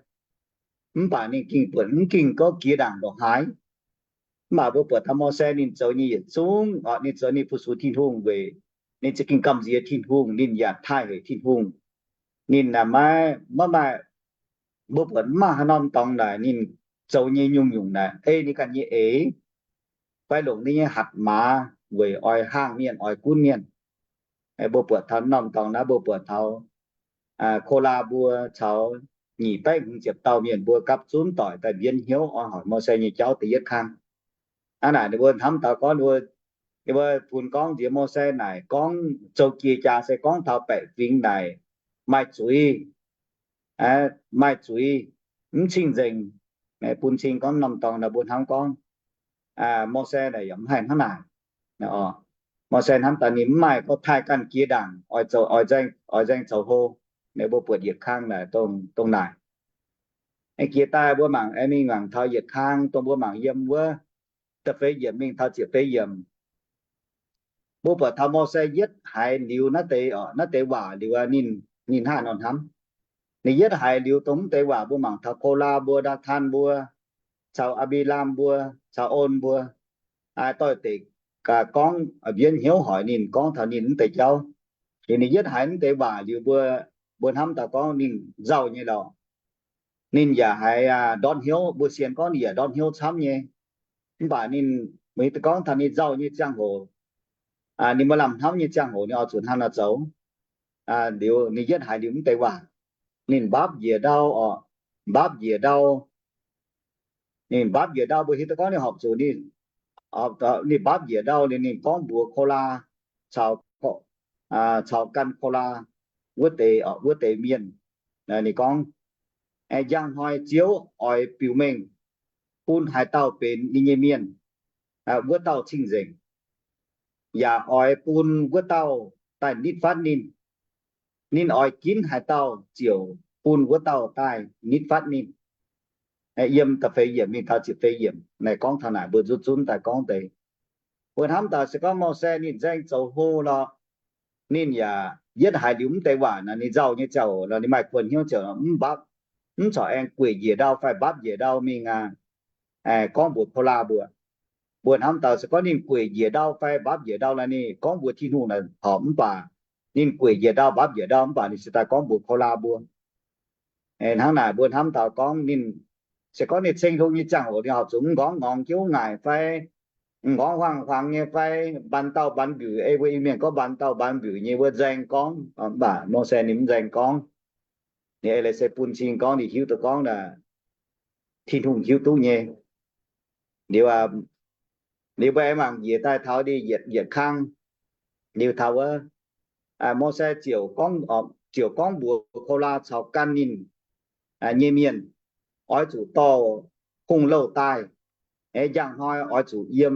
mv baac ninh gengh buatc mv gengh gorngv jiex ndaangc ndongc haaix. Mv baac mbuo buatc taux Mose ninh zoux nyei yietc zungv, ninh zoux ninh fu-sux Tin-Hungh weic ninh za'gengh gamh nziex Tin-Hungh, ninh yaac taaih hec Tin-Hungh. Ninh maiv, maiv maaih, mbuo buatc mv maaih haaix norm dorngx naaic ninh zoux nyei nyungc-nyungc naaic ei ninh ganh nyei eix, fai longc ninh nyei hatc maaz weic oix haangh mienh, oix gunv mienh. Mbuo buatc taux norm dorngx naaiv, mbuo buatc taux Kolaa mbuo caux nyic baeqv hmz ziepc dauh mienh mbuo gapv zunv doic daaih mbienv hnyouv oix hoic Mose nyei jauv da'yietv kang. Hnangv naaic ninh mbuo hnamv taux gorngv, ninh mbuo bun gorngv nziex Mose naaic gorngv zoux jiex jaax se gorngv taux baeqc fingx naaic maaih zuiz, maaih zuiz, mv cing-nzengc. Bun cing gorngv norm dorngx naaic mbuo hnamv gorngv Mose naaic yaac mv haih hnangv naaic. Mose hnamv daaih ninh mv maaih gorngv taaih ganh jiex ndaangc oix zoux, oix nzaeng zoux hlo. Mbuo buatc yietc kang naaic dongh naaic. Jiex daaih mbuo mangc, mingh mangc taux yietc kang dongh mbuo mangc yiem wuov da'feix yiemc mingh taux ziepc feix yiemc. Mbuo buatc taux Mose yietv haiz liuz naaiv deix, naaiv deix waac liuz ninh, ninh hnangv nor hnamv. Ninh yietv haiz liuz dongh mv deix waac mbuo mangc taux Kolaa mbuo, Ndaa^tan mbuo, caux Aa^mbi^laam mbuo, caux On mbuo, doix-dekc gorngv, mbienv hnyouv hoic ninh gorngv taux ninh mv deix jauv. Liuz ninh yietv haiz mv deix waac liuz mbuo, mbuo hnamv daaih gorngv ninh nzauh nyei lorqc. Ninh yaac haiz ndortv hnyouv, mbuo sienx gorngv ninh yaac ndortv hnyouv camv nyei. Mv baac ninh, meih gorngv taux ninh nzauh nyei ziangh hoc, ninh maaih lamh hnamv nyei ziangh hoc ninh oix zuqc hnangv nor zoux. Liuz ninh yietv haiz liuz mv deix waac, ninh mbaapv njiec ndau oc, mbaapv njiec ndau. Ninh mbaapv njiec ndau mbuo hiuv duqv gorngv ninh horpc zuqc ninh, ninh mbaapv njiec ndau liuz ninh gorngv mbuox Kolaa caux, caux gan Kolaa wuov deix, wuov deix mienh. Ninh gorngv, njang hnoi Ziouv oix biux mengh bun haaix dauh benx ninh nyei mienh, wuov dauh cing-nzengc, yaac oix bun wuov dauh daaih nitv fatv ninh. Ninh oix ginv haaix dauh ziouc bun wuov dauh daaih nitv fatv ninh. Yiem da'feix yiemc mingh taux ziepc feix yiemc naaiv gorngv taux naaic mbuo nzutv zunv daaih gorngv deix. Mbuo hnamv daaih se gorngv Mose ninh nzaeng zoux hlo lorqc, ninh yaac yietv haiz liuz mv deix waac naaic ninh nzauh nyei ziangh hoc nor ninh maaih kuonx hnyouv ziouc mv mbaapv, mv corc aengx gueic njiec ndau fai mbaapv njiec ndau mingh aqv. Gorngv mbuox Kolaa mbuo, mbuo hnamv daaih se gorngv ninh gueic njiec ndau fai mbaapv njiec ndau naaic ninh gorngv mbuox Tin-Hungh naaic horpc, mv baac ninh gueic njiec ndau mbaapv njiec ndau mv baac ninh se daaih gorngv mbuox Kolaa mbuo. Hnangv naaic mbuo hnamv daaih gorngv ninh, se gorngv ninh ceng hlo nyei ziangh hoc ninh horpc zuqc mv nqorngv ngorngx jiouv ngaaic fai mv nqorngv huaang-huaang nyei fai mbaanx dauh mbaanx mbiuc, ei mbuo Iu-Mienh gorngv mbaanx dauh mbaanx mbiuc nyei wuov nzaeng gorngv, mv baac Mose ninh mv nzaeng gorngv. Ninh eix leiz se bun cing gorngv ninh hiuv duqv gorngv naaic Tin-Hungh hiuv duqv nyei. Liuz, liuz mbuo aengx mangc njiec daaih taux ninh yietc, yietc kang, liuz taux wuov, Mose ziouc gorngv, ziouc gorngv mbuox Kolaa caux gan ninh nyei mienh, oix zuqc dorh hungh louh daaih. Njang hnoi oix zuqc yiem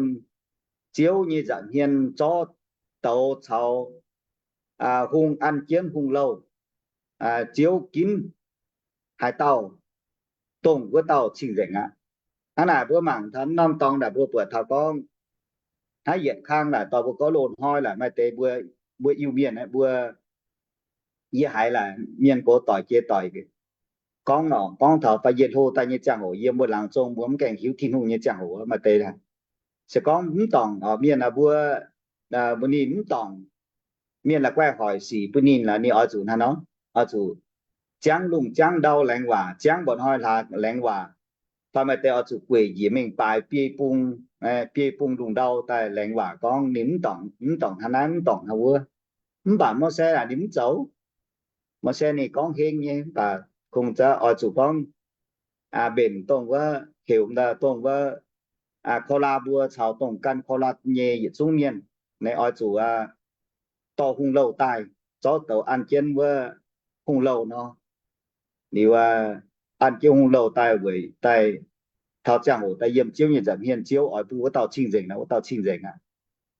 Ziouv nyei nza'hmien zorqv douz caux hungh an jienv hungh louh. Ziouv ginv haaix dauh, dongh wuov dauh cing-nzengc aqv. Hnangv naaic mbuo mangc taux norm dorngx naaic mbuo buatc taux gorngv, hnangv yietc kang naaic dorh mbuo gorngv loz-hnoi naaic maaih deix mbuo, mbuo Iu-Mienh mbuo, yie haiz laaic mienh gox doic jiex doic gorngv nor, gorngv taux fai yie hlo daaih nyei ziangh hoc, yiem mbuo laangz zong mbuo mv gaengh hiuv Tin-Hungh nyei ziangh hoc maaih deix. Se gorngv mv dorngc mienh mbuo, mbuo ninh mv dorngc, mienh la'guaih hoic sic bun ninh lorqc, ninh oix zuqc hnangv nor, oix zuqc ziangv lungh ziangv ndau laengz waac, ziangv mba'hnoi hlaax laengz waac. Fai maaih deix oix zuqc gueic njiec mingh baaix biei bung, biei bung lungh ndau daaih laengz waac gorngv ninh mv dorngc, mv dorngc hnangv naaiv, mv dorngc hnangv wuov. Mv baac Mose naaic ninh mv zoux. Mose ninh gorngv heng nyei, mv baac kungx za'oix zuqc gorngv mbenc dongh wuov, heuc dongh wuov, Kolaa mbuo caux dongh gan Kolaa nyei yietc zungv mienh, ninh oix zuqc dorh hungh louh daaih, zorqv douz an jienv wuov hungh louh nor. Liuz, an jienv hungh louh daaih weic daaih taux ziangh hoc daaih yiem Ziouv nyei nza'hmien, Ziouv oix bun wuov dauh cing-nzengc naaic, wuov dauh cing-nzengc aqv.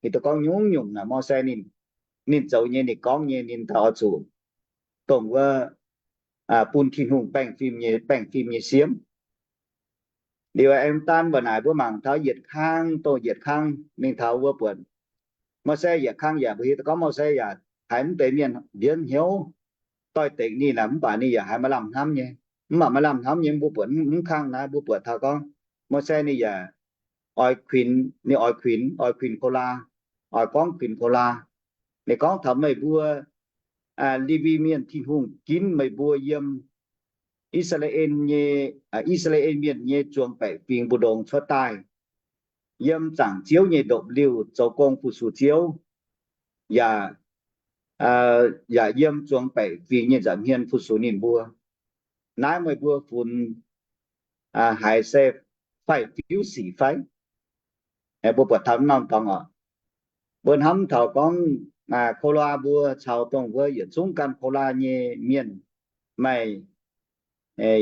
Ninh daaih gorngv nyungc-nyungc naaic Mose ninh, ninh zoux nyei, ninh gorngv nyei, ninh daaih oix zuqc dongh wuov, bun Tin-Hungh baengh fim nyei, baengh fim nyei siemv. Liuz aengx mv daan mbuo naaic mbuo mangc taux yietc kang, dongh yietc kang mingh taux wuov buonc, Mose yietc kang yaac mbuo hiuv duqv gorngv Mose yaac haiz mv deix mienh mbienv hnyouv, doix-dekc ninh naaic, mv baac ninh yaac haiz maaih lamh hnamv nyei. Mv baac maaih lamh hnamv nyei mbuo buatc mv kang naaiv mbuo buatc taux gorngv Mose ninh yaac oix kuinx, ninh oix kuinx, oix kuinx Kolaa, oix gorngv kuinx Kolaa. Ninh gorngv taux meih mbuo Lewi Mienh, Tin-Hungh ginv meih mbuo yiem I^saa^laa^en nyei, I^saa^laa^en Mienh nyei zuangx baeqc fingx mbu'ndongx cuotv daaih, yiem zaangc Ziouv nyei ndopv-liuh zoux gong fu-sux Ziouv, yaac, yaac yiem zuangx baeqc fingx nyei nza'hmien fu-sux ninh mbuo. Naaiv meih mbuo funx haiz se faix-fiuv sic fai? Mbuo buatc taux norm dorngx oc. Mbuo hnamv taux gorngv Kolaa mbuo caux dongh wuov yietc zungv gan Kolaa nyei mienh maaih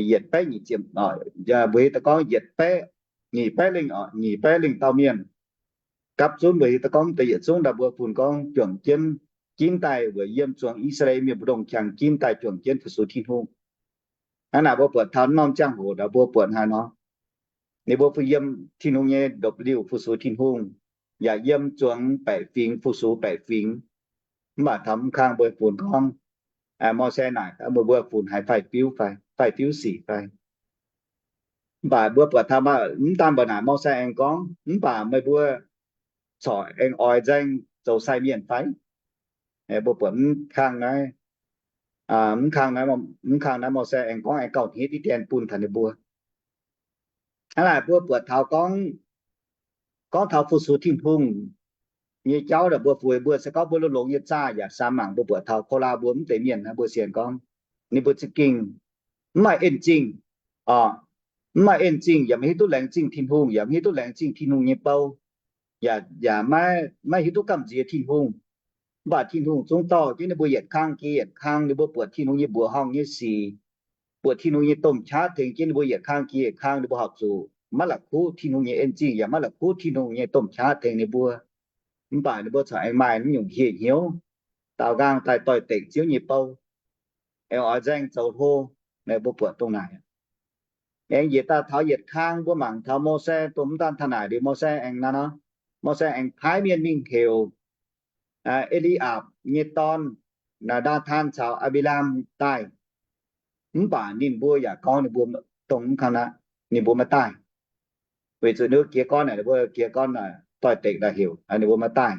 yietc baeqv nyic ziepc, mbuo hiuv duqv gorngv yietc baeqv, nyic baeqv lengh oc, nyic baeqv lengh dauh mienh. Gapv zunv mbuo hiuv duqv gorngv deix yietc zungv daaih mbuo funx gorngv juangc jienv ginv daaih weic yiem zuangx I^saa^laa^en Mienh mbu'ndongx qangx ginv daaih juangc jienv fu-sux Tin-Hungh. Hnangv naaic mbuo buatc taux norm ziangh hoc naaic mbuo buatc haaix nor, ninh mbuo fu yiem Tin-Hungh nyei ndopv-liuh fu-sux Tin-Hungh, yaac yiem zuangx baeqc fingx fu-sux baeqc fingx. Mv baac taux mv kang mbuo funx gorngv, Mose naaic meih mbuo funx haiz faix-fiuv fai, faix-fiuv sic fai? Mv baac mbuo buatc taux mv daan mbuo naaic Mose aengx gorngv, mv baac meih mbuo corc aengx oix nzaeng zoux sai mienh fai? Mbuo buatc mv kang naaiv, mv kang naaiv, mv kang naaiv Mose aengx gorngv aengx gauh hneiv diqv dien bun taux ninh mbuo. Hnangv naaic mbuo buatc taux gorngv, gorngv taux fu-sux Tin-Hungh nyei jauv naaic mbuo fu mbuo se gorngv mbuo longx-longx nyei zaah yaac samx mangc mbuo buatc taux Kolaa mbuo mv deix mienh naaiv mbuo sienx gorngv ninh mbuo za'gengh mv maaih en zingh, mv maaih en zingh, yaac maiv hiuv duqv laengz zingh Tin-Hungh, yaac maiv hiuv duqv laengz zingh Tin-Hungh nyei bou, yaac, yaac maiv, maiv hiuv duqv gamh nziex Tin-Hungh. Mv baac Tin-Hungh zungv dorh jienv ninh mbuo yietc kang jiex yietc kang, ninh mbuo buatc Tin-Hungh nyei mbuoqc horngh nyei sic, buatc Tin-Hungh nyei domh qaqv tengx jienv ninh mbuo yietc kang jiex yietc kang, ninh mbuo horpc zuqc maiv la'kuqv Tin-Hungh nyei en zingh yaac maiv la'kuqv Tin-Hungh nyei domh qaqv tengx ninh mbuo. Mv baac ninh mbuo corc aengx maaih naaiv nyungc hieh hnyouv, daaux nqaang daaih doix-dekc Ziouv nyei bou, aengx oix nzaeng zoux hlo. Naaiv mbuo buatc dongh naaic. Aengx njiec daaih taux yietc kang mbuo mangc taux Mose dongh mv daan taux naaic liuz Mose aengx naaiv nor, Mose aengx paaiv mienh mingh heuc E^li^apc nyei dorn, Naa^taan caux Aa^mbi^laam daaih. Mv baac ninh mbuo yaac gorngv ninh mbuo dongh mv kang naaiv, ninh mbuo maiv daaih. Weic zuqc ninh mbuo jiez gorn naaic, ninh mbuo jiez gorn naaic doix-dekc daaih heuc ninh mbuo maiv daaih.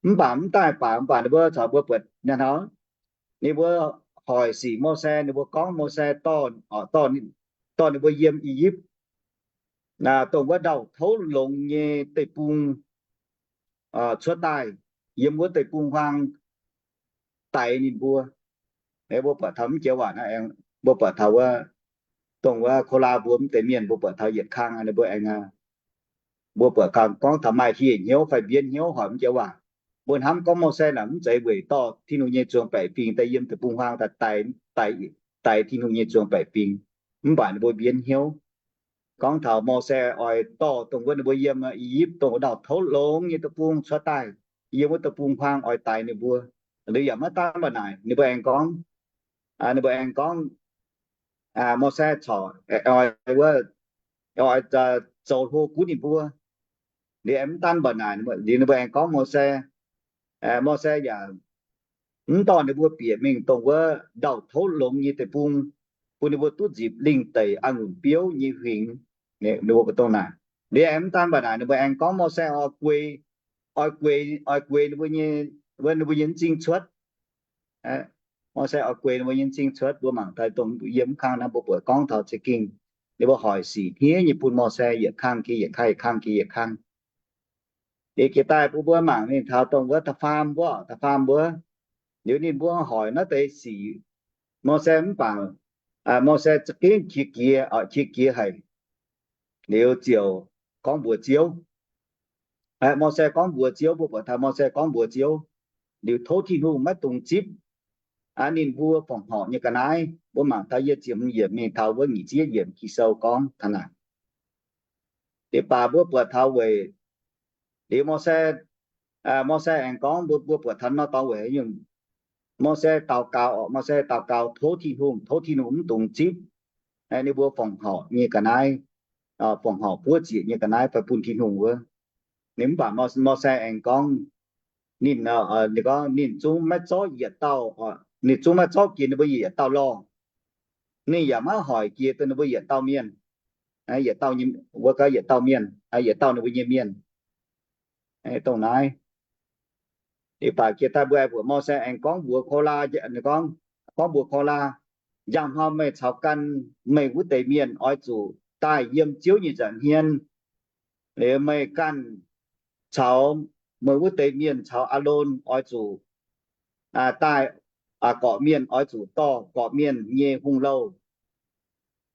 Mv baac mv daaih baac, mv baac ninh mbuo corc mbuo buatc naaiv hnangv, ninh mbuo hoic sic Mose, ninh mbuo gorngv Mose dorh, dorh ninh mbuo yiem I^yipv, dongh wuov ndau-touv longx nyei deic-bung cuotv daaih, yiem wuov deic-bung-huaang daix ninh mbuo. Mbuo buatc taux mv joux waac, mbuo buatc taux wuov, dongh wuov Kolaa mbuo mv deix mienh, mbuo buatc taux yietc kang ninh mbuo aengx, mbuo buatc kang gorngv taux maaih hieh hnyouv fai mbienv hnyouv hoic mv joux waac. Mbuo hnamv gorngv Mose naaic mv zeiz weic dorh Tin-Hungh nyei zuangx baeqc fingx daaih yiem deic-bung-huaang daaih daix, daix Tin-Hungh nyei zuangx baeqc fingx. Mv baac ninh mbuo mbienv hnyouv gorngv taux Mose oix dorh dongh wuov ninh mbuo yiem I^yipv dongh wuov ndau-touv longx nyei deic-bung cuotv daaih, yiem wuov deic-bung-huaang oix daix ninh mbuo. Liuz yaac maiv daan mv baac naaic ninh mbuo aengx gorngv, ninh mbuo aengx gorngv Mose corc oix, oix zoux hlo gunv ninh mbuo. Liuz aengx mv daan mv baac naaic, liuz ninh mbuo aengx gorngv Mose, Mose yaac mv dorh ninh mbuo bieqc mingh dongh wuov ndau-touv longx nyei deic-bung, bun ninh mbuo duqv nzipc lingh deic a'ngunc biouv nyei huingx. Ninh mbuo dongh naaic. Liuz aengx mv daan mv baac naaic ninh mbuo aengx gorngv Mose oix gueix, oix gueix, oix gueix ninh mbuo nyei, ninh mbuo nyei m'zing cuotv. Mose oix gueix ninh mbuo nyei m'zing cuotv. Mbuo mangc daaih dongh yiem mv kang naaiv mbuo buatc gorngv taux za'gengh ninh mbuo hoic sic hniev nyei bun Mose yietc kang jiex yietc kang, yietc kang jiex yietc kang. Liuz jiex daaih bun mbuo mangc mingh taux dongh wuov da'faam wuov, da'faam wuov, liuz ninh mbuo hoic naaiv deix sic Mose mv baac Mose za'gengh qiex jiez, qiex jiez haic. Liuz ziouc gorngv mbuox Ziouv. Mose gorngv mbuox Ziouv, mbuo buatc taux Mose gorngv mbuox Ziouv, liuz tov Tin-Hungh maiv dungx zipv ninh mbuo fongc horc nyei ga'naaiv. Mbuo mangc taux yie ziepc hmz yiemc mingh taux wuov nyic ziepc yietv yiemc Ging-Sou gorngv taux naaic. Liuz baac mbuo buatc taux weic, liuz Mose, Mose aengx gorngv mbuo, mbuo buatc taux nor dorngx weic nyungc, Mose daux gaux, Mose daux gaux tov Tin-Hungh, tov Tin-Hungh mv dungx zipv ninh mbuo fongc horc nyei ga'naaiv. buangh horc buov ziec nyei ga'naaiv fai bun Tin-Hungh wuov. Ninh mv baac Mose aengx gorngv, ninh, ninh gorngv ninh zungv maiv zorqv yietc dauh, ninh zungv maiv zorqv jiex ninh mbuo yietc dauh lorh. Ninh yaac maiv hoic jiex dongh ninh mbuo yietc dauh mienh, yietc dauh, wuov gaax yietc dauh mienh, yietc dauh ninh mbuo nyei mienh. Dongh naaiv, ninh baac jiex daaih mbuo aengx buatc Mose aengx gorngv mbuox Ko^laa, gorngv mbuox Ko^laa, Njang hnoi meih caux gan meih wuov deix mienh oix zuqc daaih yiem Ziouv nyei nza'hmien. Liuz meih ganh caux meih wuov deix mienh caux Aalon oix zuqc daaih, gorqv-mienh oix zuqc dorh gorqv-mienh nyei hungh louh,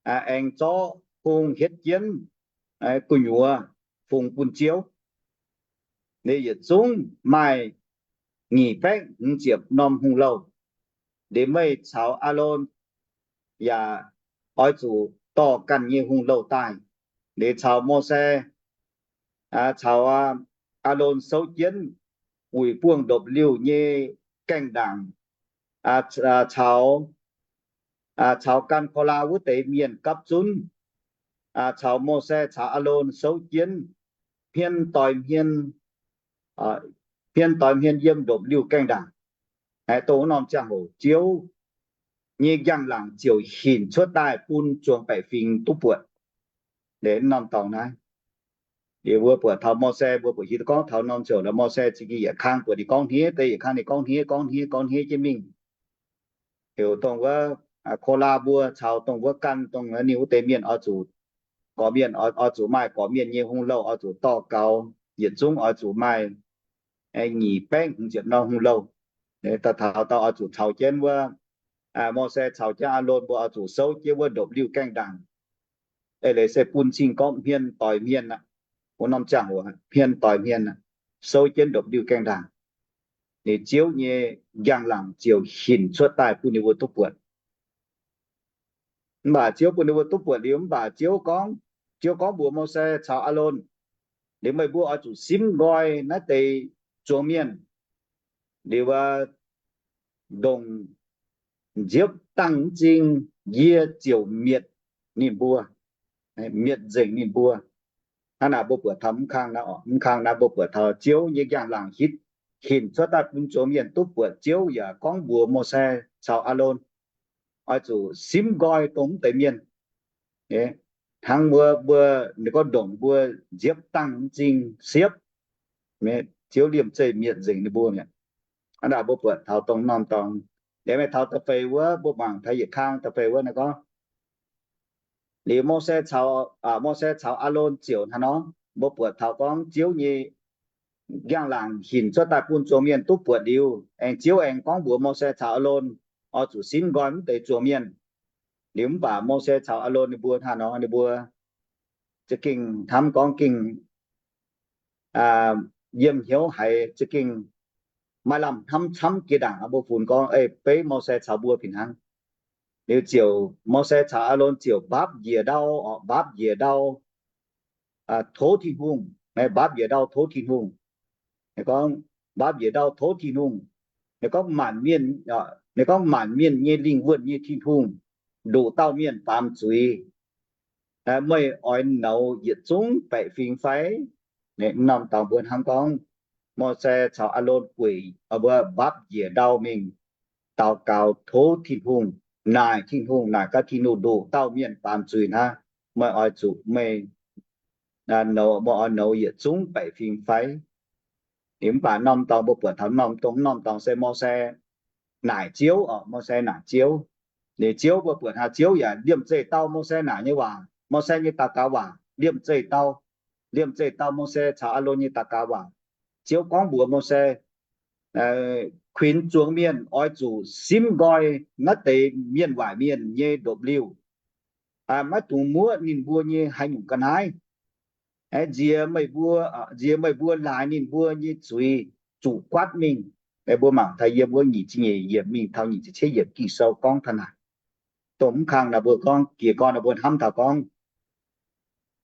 aengx zorqv hungh hietv jienv gu'nyuoz fungx bun Ziouv. Liuz yietc zungv maaih nyic baeqv hmz ziepc norm hungh louh. Liuz meih caux Aalon yaac oix zuqc dorh ganh nyei hungh louh daaih. Liuz caux Mose caux Aalon souv jienv wuic buangh ndopv-liuh nyei gaengh ndaangc, caux, caux gan Ko^laa wuov deix mienh gapv zunv, caux Mose caux Aalon souv jienv hmien doix hmien, hmien doix hmien yiem ndopv-liuh gaengh ndaangc. Dongh wuov norm ziangh hoc Ziouv nyei njang-laangc ziouc hinc cuotv daaih bun zuangx baeqc fingx duqv buatc. Liuz norm dorngx naaiv, liuz mbuo buatc taux Mose, mbuo buatc hiuv duqv gorngv taux norm ziouc la'Mose za'gengh yietc kang buatc ninh gorngv hniev deix, yietc kang ninh gorngv hniev, gorngv hniev, gorngv hniev jienv mingh. Heuc dongh wuov Ko^laa mbuo caux dongh wuov gan, dongh ninh wuov deix mienh oix zuqc, gorqv-mienh oix zuqc maaih gorqv-mienh nyei hungh louh, oix zuqc dorh gaux, yietc zungv oix zuqc maaih nyic baeqv hmz ziepc norm hungh louh. Daaih taux daaih oix zuqc caux jienv wuov, Mose caux jienv Aalon mbuo oix zuqc souv jienv wuov ndopv-liuh gaengh ndaangc. Eix leiz se bun cing gorngv hmien doix hmien aqv. Wuov norm ziangh hoc hmien doix hmien aqv, souv jienv ndopv-liuh gaengh ndaangc. Liuz Ziouv nyei njang-laangc ziouc hinc cuotv daaih bun ninh mbuo duqv buatc. Mv baac Ziouv bun ninh mbuo duqv buatc liuz, mv baac Ziouv gorngv, Ziouv gorngv mbuox Mose caux Aalon, liuz meih mbuo oix zuqc simv nqoi naaiv deix zuangx mienh, liuz ndongc nziepv dangh mv zing, yie ziouc mietc ninh mbuo, mietc nzengc ninh mbuo. Hnangv naaic mbuo buatc taux mv kang naaiv, mv kang naaiv mbuo buatc taux Ziouv nyei njang-laangc hitv hinc cuotv daaih bun zuangx mienh duqv buatc. Ziouv yaac gorngv mbuox Mose caux Aalon oix zuqc simv nqoi dongh mv deix mienh. Hnangv mbuo, mbuo, ninh gorngv ndongc mbuo nziepv dangh mv zing siepv, Ziouv liemh zeih mietc nzengc ninh mbuo mi'aqv. Hnangv naaic mbuo buatc taux dongh norm dorngx. Liuz mingh taux da'feix wuov, mbuo mangc taux yietc kang da'feix wuov naaiv gorngv, liuz Mose caux, Mose caux Aalon ziouc hnangv nor, mbuo buatc taux gorngv Ziouv nyei njang-laangc hinc cuotv daaih bun zuangx mienh duqv buatc liuz, aengx Ziouv aengx gorngv mbuox Mose caux Aalon oix zuqc simv nqoi mv deix zuangx mienh. Liuz mv baac Mose caux Aalon ninh mbuo hnangv nor ninh mbuo za'gengh hnamv gorngv gengh yiem hnyouv haiz za'gengh maaih lamh hnamv camv jiex ndaangc. Mbuo funx gorngv, ei, beiv Mose caux mbuo fih hnangv. Liuz ziouc Mose caux Aalon ziouc mbaapv njiec ndau, orqc, mbaapv njiec ndau tov Tin-Hungh. Mbaapv njiec ndau tov Tin-Hungh. Ninh gorngv, mbaapv njiec ndau tov Tin-Hungh. Ninh gorngv, maanc mienh, ninh gorngv, maanc mienh nyei lingh wuonh nyei Tin-Hungh, ndoqc dauh mienh baamz zuiz, meih oix nouz yietc zungv baeqc fingx fai? Norm dorngx mbuo hnamv gorngv, Mose caux Aalon gueic mbuo mbaapv njiec ndau mingh daux gaux tov Tin-Hungh, naaic Tin-Hungh, naaic gaax Tin-Hungh, ndoqc dauh mienh baamz zuiz hnangv, meih oix zuqc, meih, meih oix nouz yietc zungv baeqc fingx fai? Liuz mv baac norm dorngx mbuo buatc taux norm dongh norm dorngx se Mose naaic Ziouv, orqc, Mose naaic Ziouv. Liuz Ziouv mbuo buatc hnangv, Ziouv yaac liemh zeih dau Mose naaic nyei waac, Mose nyei daux gaux waac liemh zeih dau, liemh zeih dau Mose caux Aalon nyei daux gaux waac. Ziouv gorngv mbuox Mose, kuinx zuangx mienh oix zuqc simv nqoi naaiv deix mienh waaic mienh nyei ndopv-liuh, maiv dungx muoqv ninh mbuo nyei haaix nyungc ga'naaiv. Nziex meih mbuo, nziex meih mbuo laaix ninh mbuo nyei zuiz zuqc guaatv mingh. Mbuo mangc taux yiem wuov nyic ziepc nyeic yiemc mingh taux nyic ziepc cietv yiemc Ging-Sou gorngv taux naaic. Dongh mv kang naaic mbuo gorngv, jiez gorn naaic mbuo hnamv taux gorngv,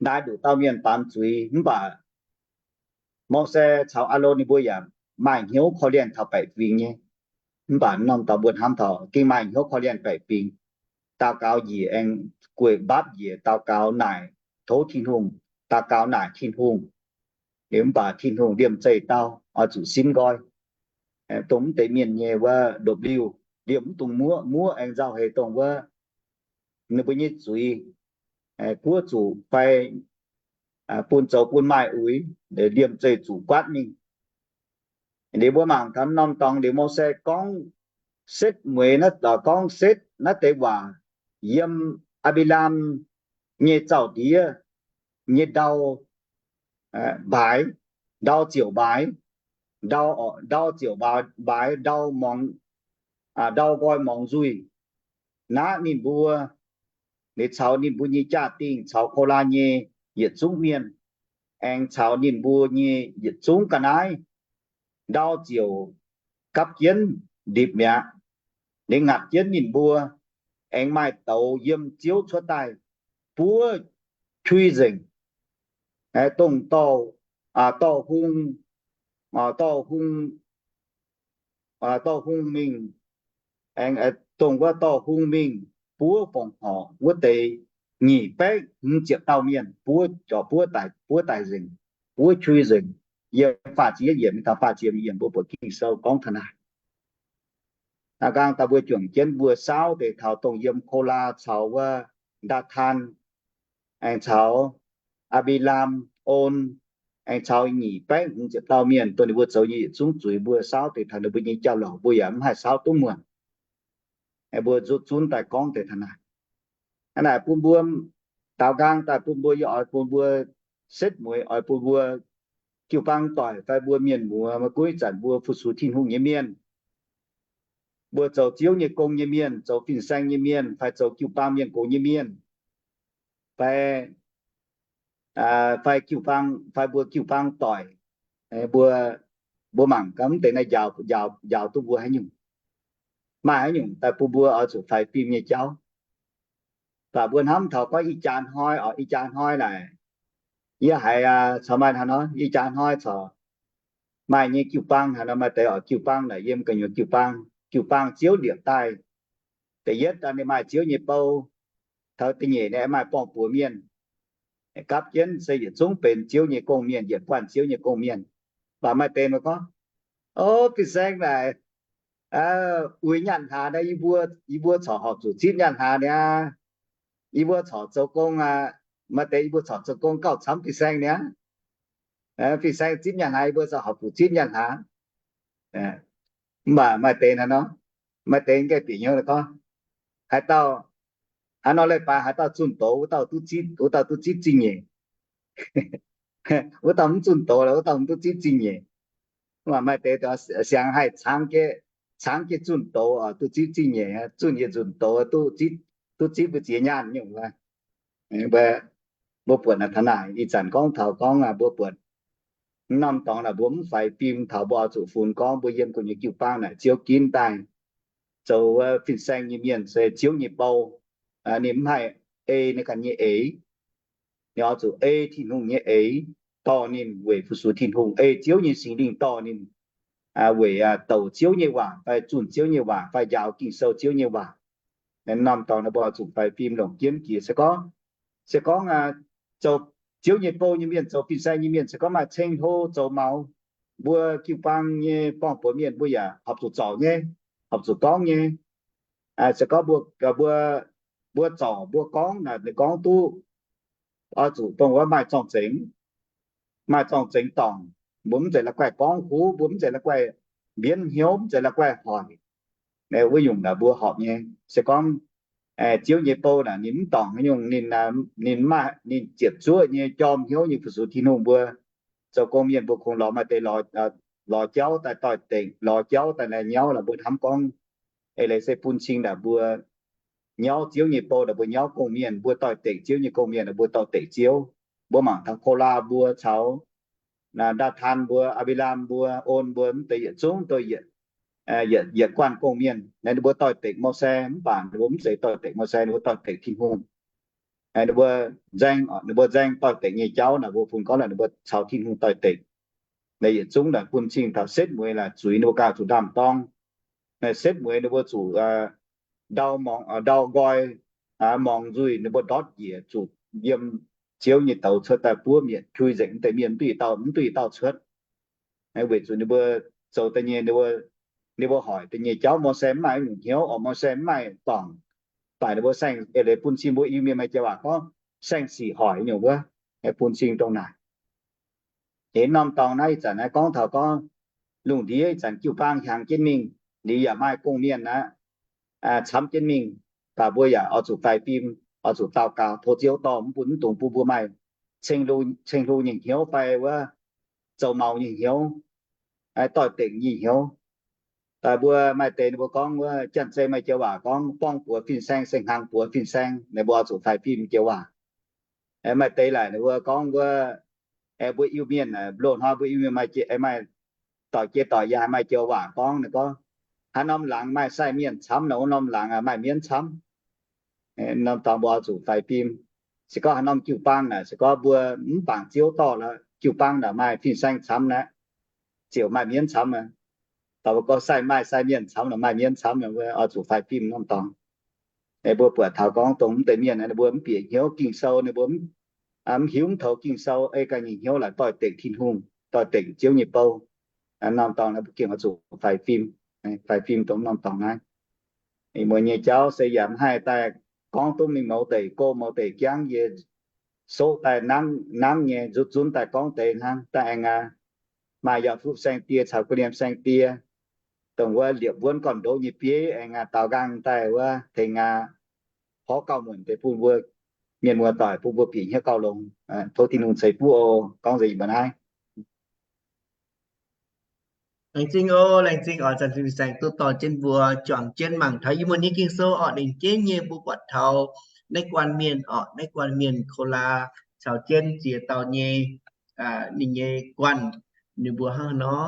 naaiv ndoqc dauh mienh baamz zuiz mv baac Mose caux Aalon ninh mbuo yaac maaih hnyouv korv-lienh taux baeqc fingx nyei. Mv baac norm dorngx mbuo hnamv taux gengh maaih hnyouv korv-lienh baeqc fingx. Daux gaux njiec aengx gueic mbaapv njiec daux gaux naaic tov Tin-Hungh, daux gaux naaic Tin-Hungh. Liuz mv baac Tin-Hungh liemh zeih dau, oix zuqc simv nqoi. Dongh mv deix mienh nyei wuov ndopv-liuh, liemh mv dungx muoqv, muoqv aengx nzauh heix dongh wuov ninh mbuo nyei zuiz, guoqv zuqc fai bun zoux bun maaih uix, liemh zeih zuqc guaatv mingh. Liuz mbuo mangc taux norm dorngx liuz Mose gorngv setv mueiz, gorngv setv naaiv deix waac yiem Apc^i^laam nyei zaux ndiev nyei ndau mbaaix, ndau ziouc mbaaix, ndau, ndau ziouc mbaaix, ndau muangx, ndau nqoi muangx nzuih. Naaiv ninh mbuo, ninh caux ninh mbuo nyei jaa-dingh, caux Kolaa nyei yietc zungv mienh, aengx caux ninh mbuo nyei yietc zungv ga'naaiv, ndau ziouc gapv jienv ndipc mi'aqv. Ninh ngaatc jienv ninh mbuo, aengx maaih douz yiem Ziouv cuotv daaih buov qui nzengc, dongh dorh, dorh hung, dorh hung, dorh hung mingh, aengx dongh wuov dorh hung mingh buov fongc horc wuov deix nyic baeqv hmz ziepc dauh mienh, buov, buov daaih, buov daaih nzengc, buov qui nzengc. Yiem faah ziepc yietv yiemc mingh taux faah ziepc yiemc mbuo buatc Ging-Sou gorngv taux naaic. Aa, nqaang daaih mbuo juangc jienv mbuo saauv deix taux dongh yiem Kolaa caux wuov Ndaa^tan, aengx caux Apc^i^laam, On, aengx caux nyic baeqv hmz ziepc dauh mienh, dongh ninh mbuo zoux nyei yietc zungv zuiz mbuo saauv deix taux ninh mbuo nyei jauv-louc, mbuo yaac mv haih saauv duqv muonc. Mbuo nzuqc zunv daaih gorngv deix taux naaic. Aa, naaic bun mbuo daaux nqaang daaih bun mbuo, yie oix bun mbuo setv mueiz, oix bun mbuo jiu-baang doic fai mbuo mienh muoz maiv gunv ih zanc mbuo fu-sux Tin-Hungh nyei mienh, mbuo zoux Ziouv nyei gong nyei mienh, zoux fin-saeng nyei mienh, fai zoux jiu-baang mienh gox nyei mienh, fai, fai jiu-baang, fai mbuo jiu-baang doic, mbuo, mbuo mangc gaax mv deix naaiv njaaux, njaaux, njaaux duqv mbuo haaix nyungc. Maaih haaix nyungc daaih bun mbuo oix zuqc faix fim nyei jauv. Mv baac mbuo hnamv taux gorngv ih jaax hnoi, oc, ih jaax hnoi naaic, yie haiz, aa, caux maaih hnangv nor, ih jaax hnoi corc maaih nyei jiu-baang hnangv nor, maaih deix oc jiu-baang naaic yiem gu'nyuoz jiu-baang, jiu-baang Ziouv liepc daaih. Da'yietv daaih ninh maaih Ziouv nyei bou, taux da'nyeic ninh maaih borng-buoz mienh, gapv jienv se yietc zungv benx Ziouv nyei gong-mienh, yietc buanh Ziouv nyei gong-mienh. Mv baac maaih deix mbuo gorngv, o, fin-saeng naaic, uix nyaanh hlaax naaiv, yie mbuo, yie mbuo corc horpc zuqc zipv nyaanh hlaax niaa. Yie mbuo corc zoux gong aqv. Maaih deix yie mbuo corc zoux gong gauh camv fin-saeng niaa. Fin-saeng zipv nyaanh hlaax, yie mbuo corc horpc zuqc zipv nyaanh hlaax. Mv baac maaih deix hnangv nor, maaih deix gaengh bieqc hnyouv gorngv, haaix dauh, haaix nor leiz-baaix haaix dauh zunh doz, wuov dauh duqv zipv, wuov dauh duqv zipv zingh nyeic. Wuov dauh mv zunh doz, wuov dauh mv duqv zipv zingh nyeic. Mv baac maaih deix siang haih caangv jienv, caangv jienv zunh doz, duqv zipv zingh nyeic, zunh yietc nzunc doz, duqv zipv, duqv zipv mbu'ziex nyaanh nyungc. Mbuo buatc naaic taux naaic, ih zanc gorngv taux gorngv mbuo buatc norm dorngx naaic mbuo mv faix fim taux mbuo oix zuqc funx gorngv mbuo yiem gu'nyuoz jiu-baang naaic Ziouv ginv daaih zoux fin-saeng nyei mienh se Ziouv nyei bou. Ninh mv haih ei ninh ganh nyei eix. Ninh oix zuqc ei Tin-Hungh nyei eix dorh ninh weic fu-sux Tin-Hungh, ei Ziouv nyei Singx Lingh dorh ninh weic douc Ziouv nyei waac fai zunh Ziouv nyei waac fai njaaux Ging-Sou Ziouv nyei waac. Norm dorngx naaic mbuo oix zuqc faix fim longc jienv jiex. Se gorngv, se gorngv zoux Ziouv nyei bou nyei mienh, zoux fin-saeng nyei mienh, se gorngv maaih ceng-hlo zoux maux, mbuo jiu-baang nyei borng-buoz mienh mbuo yaac horpc zuqc zorc nyei, horpc zuqc gorngv nyei. Se gorngv mbuo, mbuo, mbuo zorc mbuo gorngv naaic, ninh gorngv duqv, oix zuqc dongh wuov maaih zorng-zengx, maaih zorng-zengx dorngc. Mbuo mv zeiz la'guaih gorngv huv, mbuo mv zeiz la'guaih mbienv hnyouv, mv zeiz la'guaih hoic. Wuov nyungc naaic mbuo horpc nyei. Se gorngv Ziouv nyei bou naaic ninh mv dorngc haaix nyungc, ninh, ninh maaih, ninh ziepc zuoqv nyei jorm hnyouv nyei fu-sux Tin-Hungh mbuo. Zoux gong mienh mbuo kungx lorz maaih deix lorz jauv daaih doix-dekc, lorz jauv daaih lai nyauv lorqc. Mbuo hnamv gorngv eix leiz se bun cing naaic mbuo nyauv Ziouv nyei bou naaic, mbuo nyauv gong-mienh, mbuo doix-dekc Ziouv nyei gong-mienh naaic, mbuo doix-dekc Ziouv. Mbuo mangc taux Kolaa mbuo caux Ndaa^tan mbuo, Apc^i^laam mbuo, On mbuo, mv deix yietc zungv yietc, yietc guanh gong-mienh naaic, ninh mbuo doix-dekc Mose, mv baac ninh mbuo mv zeiz doix-dekc Mose, ninh mbuo doix-dekc Tin-Hungh. Ninh mbuo nzaeng, ninh mbuo nzaeng doix-dekc nyei jauv naaic, mbuo fungx gorngv naaic ninh mbuo caux Tin-Hungh doix-dekc. Naaic yietc zungv naaic bun cing taux setv mueiz naaic zuiz ninh mbuo gauh zuqc ndaam-dorng. Naaic setv mueiz ninh mbuo zuqc ndau muangx, ndau nqoi, muangx nzuih, ninh mbuo ndortv njiec zuqc yiem Ziouv nyei douz cuotv daaih buov mietc, tui nzengc deix mienh mv duqv i dauh, mv duqv i dauh cuotv. Weic zuqc ninh mbuo zoux da'nyeic, ninh mbuo hoic da'nyeic jauv, Mose mv maaih nyungc hnyouv, oc, Mose mv maaih dorngc. Baac ninh mbuo saeng eix leiz bun cing mbuo Iu-Mienh maaih joux waac gorngv saeng-sic hoic nyungc wuov, bun cing dongh naaic. Eix norm dorngx naaiv ih zanc naaiv gorngv taux gorngv lungh ndiev ih zanc jiu-baang hiaangx jienv mingh, liuz yaac maaih gong-mienh aqv, camv jienv mingh, baac mbuo yaac oix zuqc faix fim, oix zuqc daux gaux tov Ziouv dorh mv bun, mv dungx bun mbuo maaih ceng-hlo nyei hnyouv fai wuov zoux maux nyei hnyouv, doix-dekc nyei hnyouv. Daaih mbuo maaih deix ninh mbuo gorngv wuov janx-zei maaih joux waac gorngv borng buoz fin-saeng se hngangx buoz fin-saeng, ninh mbuo oix zuqc faix fim joux waac. Maaih deix laaic ninh mbuo gorngv wuov, aengx mbuo Iu-Mienh, loz-hnoi mbuo Iu-Mienh maaih, maaih doic jiex doic yaac maaih joux waac gorngv, ninh gorngv, haaix norm laangz maaih sai mienh camv nor, wuov norm laangz maaih mienv camv. Norm dorngx mbuo oix zuqc faix fim. Se gorngv haaix norm jiu-baang naaic, se gorngv mbuo mv bangc Ziouv dorh lorqc, jiu-baang naaic maaih fin-saeng camv aqv, ziouc maaih mienv camv. Dorh mbuo gorngv sai, maaih sai mienh camv nor, maaih mienv camv nor, mbuo oix zuqc faix fim norm dorngx. Mbuo buatc taux gorngv dongh mv deix mienh ninh mbuo mv bieqc hnyouv Ging-Sou, ninh mbuo mv hiuv mv toux Ging-Sou, ei ganh nyei hnyouv laaic doix-dekc Tin-Hungh, doix-dekc Ziouv nyei bou. Norm dorngx mbuo gengh oix zuqc faix fim, faix fim dongh norm dorngx naaiv. Ih muonz nyei jauv se yaac mv haih daaih gorngv duqv mingh mouz deic, go mouz deic jangv, yie soqv daaih nangv nyei nzutv zunv daaih gorngv deix hnangv. Daaih aengx maaih Yauh Fuqv Saeng-Die caux Gu'Liemh Saeng-Die, dongh wuov liepc wuonv gorn-ndoqv nyei bieiv aengx daaux nqaang daaih wuov tengx aqv, porv gauh muonc deix bun mbuo mienh muoz-doic, bun mbuo bieqc hnyouv gauh longx. Tov Tin-Hungh ceix fuqv oc. Gorngv nzengc mbuo naaiv. Laengz zingh oc, laengz zingh oc, zanc zinh saeng duqv dorh jienv mbuo juangc jienv mangc taux ih muonz nyei Ging-Sou orqc. Nengc jeiv nyei mbuo buatc taux naaiv guanh mienh orqc, naaiv guanh mienh Ko^laa caux jienv ziex dauh nyei, ninh nyei guanh, ninh mbuo hnangv nor,